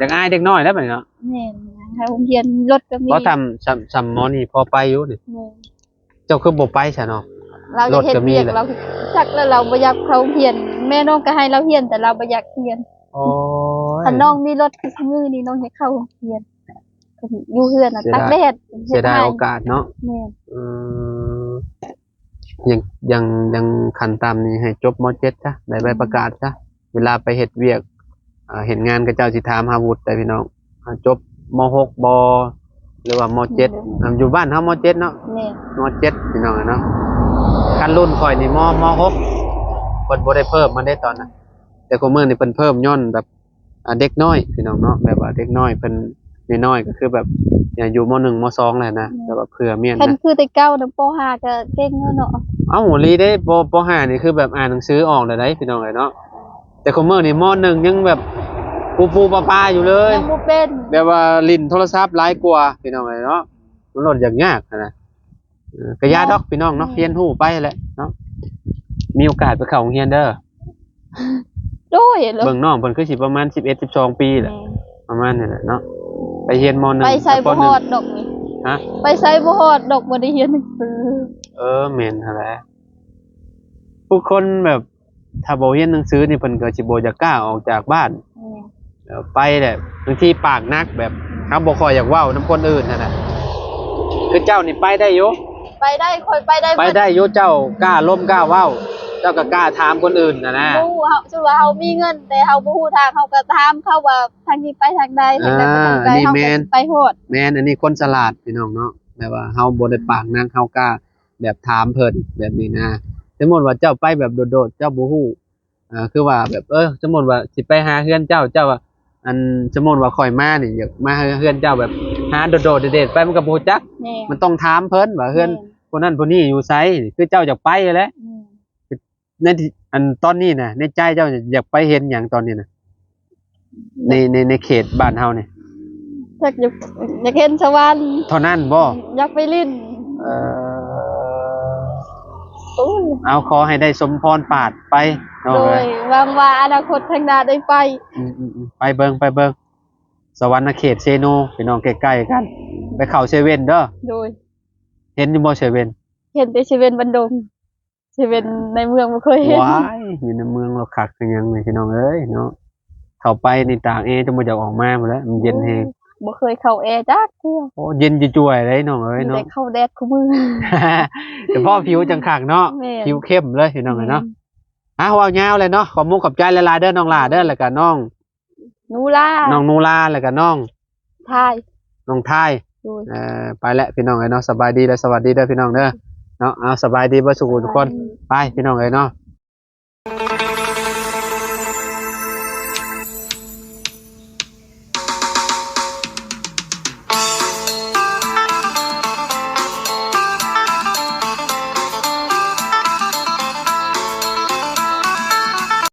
ຢາກອາຍເດັກນ້ອຍແລ້ວບັດນີ້ເນາະ. ແມ່ນ ເຮົາຮຽນລົດກໍມີ. ບໍ່ທຳ ຊຳ ຊຳໝໍນີ້ພໍໄປຢູ່ນີ້. ແມ່ນ ເຈົ້າຄືບໍ່ໄປຊະເນາະ? ລາວຢາກເຮັດວຽກ ລົດກໍມີແຫຼະ ລາວຈັກແລ້ວ ລາວບໍ່ຢາກເຂົ້າໂຮງຮຽນ. ແມ່ນ້ອງກໍໃຫ້ລາວຮຽນ ແຕ່ລາວບໍ່ຢາກຮຽນ. ໂອ້ຍ ຄັນນ້ອງມີລົດຄືມື້ນີ້ ນ້ອງຢາກເຂົ້າໂຮງຮຽນ. ຢູ່ເຮືອນນະ ເສຍດາຍ ຕາກແດດ ເສຍດາຍໂອກາດເນາະ. ແມ່ນ ເອີ ຍັງ ຍັງ ຍັງຂັ້ນຕ່ຳນີ້ໃຫ້ຈົບ ມ.ເຈັດ ຊະ ໄດ້ໃບປະກາດຊະ. ເວລາໄປເຮັດວຽກ ອ່າ ເຮັດງານ ເຂົາເຈົ້າຊິຖາມຫາວຸດໄດ໋ພີ່ນ້ອງ. ອ່າ ຈົບ ມ.ຫົກ ບໍ່ ຫຼືວ່າ ມ.ເຈັດ. ແມ່ນ ອ່າ ຢູ່ບ້ານເຮົາ ມ.ເຈັດ ເນາະ. ແມ່ນ ມ.ເຈັດ ພີ່ນ້ອງເນາະ. ຄັນລຸ້ນຂ້ອຍນີ້ ມ. ມ. ຫົກ ເພິ່ນບໍ່ໄດ້ເພີ່ມມາເດ້ຕອນນັ້ນ. ແຕ່ຄຸມື້ນີ້ເພິ່ນເພີ່ມຍ້ອນແບບ ອ່າ ເດັກນ້ອຍພີ່ນ້ອງເນາະ. ແບບວ່າເດັກນ້ອຍເພິ່ນ ນ້ອຍໆ ກໍຄືແບບ ອາ ຢູ່ ມ. ໜຶ່ງ ມ. ສອງ ແລ້ວນະ. ແມ່ນ ແຕ່ວ່າເພື່ອມຽນ ຄັນຄືແຕ່ເກົ່ານະ ປໍຫ້າ ກໍເກັ່ງແລ້ວເນາະ. ເອົ້າ ອີ່ຫຼີເດ້ ປໍ ປໍຫ້າ ນີ້ຄືແບບອ່ານໜັງສືອອກແລ້ວໄດ໋ ພີ່ນ້ອງເອີຍເນາະ. ແຕ່ຄຸມື້ນີ້ ມ. ໜຶ່ງ ຍັງແບບປູໆປາໆຢູ່ເລີຍ ຍັງບໍ່ເປັນ. ແບບວ່າຫຼິ້ນໂທລະສັບຫຼາຍກວ່າ ພີ່ນ້ອງເອີຍເນາະ. ມັນໂລດຢາກຍາກຫັ້ນນະ. ເອີ ກໍຢ່າດອກ ພີ່ນ້ອງເນາະ. ແມ່ນ ຮຽນຮູ້ໄປແຫຼະເນາະ. ມີໂອກາດໄປເຂົ້າໂຮງຮຽນເດີ. ໂດຍ ເບິ່ງນ້ອງເພິ່ນຄືຊິປະມານສິບເອັດ ສິບສອງປີແຫຼະ. ແມ່ນ ປະມານນີ້ແຫຼະເນາະ. ໄປຮຽນ ມ. ໜຶ່ງ ໄປໃສບໍ່ຮອດດອກນີ້. ຮະ? ໄປໃສບໍ່ຮອດດອກ ບໍ່ໄດ້ຮຽນໜັງສື. ເອີ ແມ່ນຫັ້ນແຫຼະ. ຜູ້ຄົນແບບ ຖ້າບໍ່ຮຽນໜັງສືນີ້ ເພິ່ນກໍຊິບໍ່ຢາກກ້າອອກຈາກບ້ານ. ແມ່ນ ເອີ ໄປແຫຼະ ບາງທີປາກໜັກ ແບບເຮົາບໍ່ຄ່ອຍຢາກເວົ້ານຳຄົນອື່ນຫັ້ນນະ. ຄືເຈົ້ານີ້ໄປໄດ້ຢູ່? ໄປໄດ້ ຂ້ອຍໄປໄດ້ ໄປໄດ້ຢູ່. ເຈົ້າກ້າລົມກ້າເວົ້າ ເຈົ້າກໍກ້າຖາມຄົນອື່ນຫັ້ນນະ. ຮູ້ ເຮົາ ສົມມຸດວ່າເຮົາມີເງິນ ແຕ່ເຮົາບໍ່ຮູ້ທາງ ເຮົາກໍຖາມເຂົາວ່າທາງນີ້ໄປທາງໃດ ທາງໃດໄປທາງໃດ. ອ່າ ເຮົາກໍຊິໄປຮອດ. ແມ່ນ ອັນນີ້ຄົນສະຫຼາດ ພີ່ນ້ອງເນາະ. ແບບວ່າເຮົາບໍ່ໄດ້ປາກໜັກ ເຮົາກ້າ ແບບຖາມເພິ່ນແບບນີ້ນະ. ສົມມຸດວ່າເຈົ້າໄປແບບໂດດໆ ເຈົ້າບໍ່ຮູ້ ອ່າ ຄືວ່າແບບ ເອີ ສົມມຸດວ່າຊິໄປຫາເຮືອນເຈົ້າ ເຈົ້າວ່າ ອັນ ສົມມຸດວ່າຂ້ອຍມານີ້ ຢາກມາເຮືອນເຈົ້າ ແບບຫາໂດດໆເດດໆໄປ ມັນກໍບໍ່ຮູ້ຈັກ. ແມ່ນ ມັນຕ້ອງຖາມເພິ່ນວ່າເຮືອນ ແມ່ນ ຜູ້ນັ້ນຜູ້ນີ້ຢູ່ໃສ. ຄືເຈົ້າຢາກໄປຫັ້ນແຫຼະ. ແມ່ນ ໃນທີ່ ອັນຕອນນີ້ນະ ໃນໃຈເຈົ້າຢາກໄປເຫັນຫຍັງຕອນນີ້ນະ? ໃນ ໃນ ໃນເຂດບ້ານເຮົານີ້ ຈັກຢາກ ຢາກເຫັນສະຫວັນເທົ່ານັ້ນບໍ່? ຢາກໄປຫຼິ້ນ. ເອີ ໂອ້ຍ ເອົາ ຂໍໃຫ້ໄດ້ສົມພອນປາດໄປເນາະ. ໂດຍ ຫວັງວ່າອະນາຄົດຂ້າງໜ້າໄດ້ໄປ. ອືມໆໆ ໄປເບິ່ງ ໄປເບິ່ງ ສະຫວັນນະເຂດ ເຊໂນ ພີ່ນ້ອງ ໃກ້ໆກັນ. ໄປເຂົ້າເຊເວັ່ນເດີ. ໂດຍ ເຫັນຢູ່ບໍ່ເຊເວັ່ນ? ເຫັນແຕ່ເຊເວັນບັນດົງ ເຊເວັນໃນເມືອງບໍ່ເຄີຍເຫັນ. ວ້າຍ ຢູ່ໃນເມືອງລາວຄັກຄືຫຍັງນີ້ພີ່ນ້ອງເອີຍເນາະ. ເຂົ້າໄປນີ້ຕາກແອຈົນບໍ່ຢາກອອກມາພຸ້ນແຫຼະ ມັນເຢັນແຮງ. ບໍ່ເຄີຍເຂົ້າແອຈັກເທື່ອ. ໂອ້ ເຢັນຈະຈ່ວຍເລີຍນ້ອງເອີຍເນາະ. ແຕ່ເຂົ້າແດດຄູ່ມື້ ສະເພາະຜິວຈັ່ງຄັກເນາະ. ແມ່ນ ຜິວເຂັ້ມເລີຍພີ່ນ້ອງເອີຍເນາະ. ອ່ະ ເວົ້າຍາວແລ້ວເນາະ. ຂອບມຸກຂອບໃຈຫຼາຍໆເດີນ້ອງຫຼ້າເດີ ແລ້ວກະນ້ອງ ນູລາ ນ້ອງນູລາ ແລ້ວກະນ້ອງ ທາຍ ນ້ອງທາຍ. ເອີ ໄປແລ້ວພີ່ນ້ອງເອີຍເນາະ. ສະບາຍດີ ແລະ ສະຫວັດດີເດີພີ່ນ້ອງເດີເນາະ. ເອົາ ສະບາຍດີເບິດສູ່ຜູ້ທຸກຄົນ. ໄປພີ່ນ້ອງເອີຍເນາະ.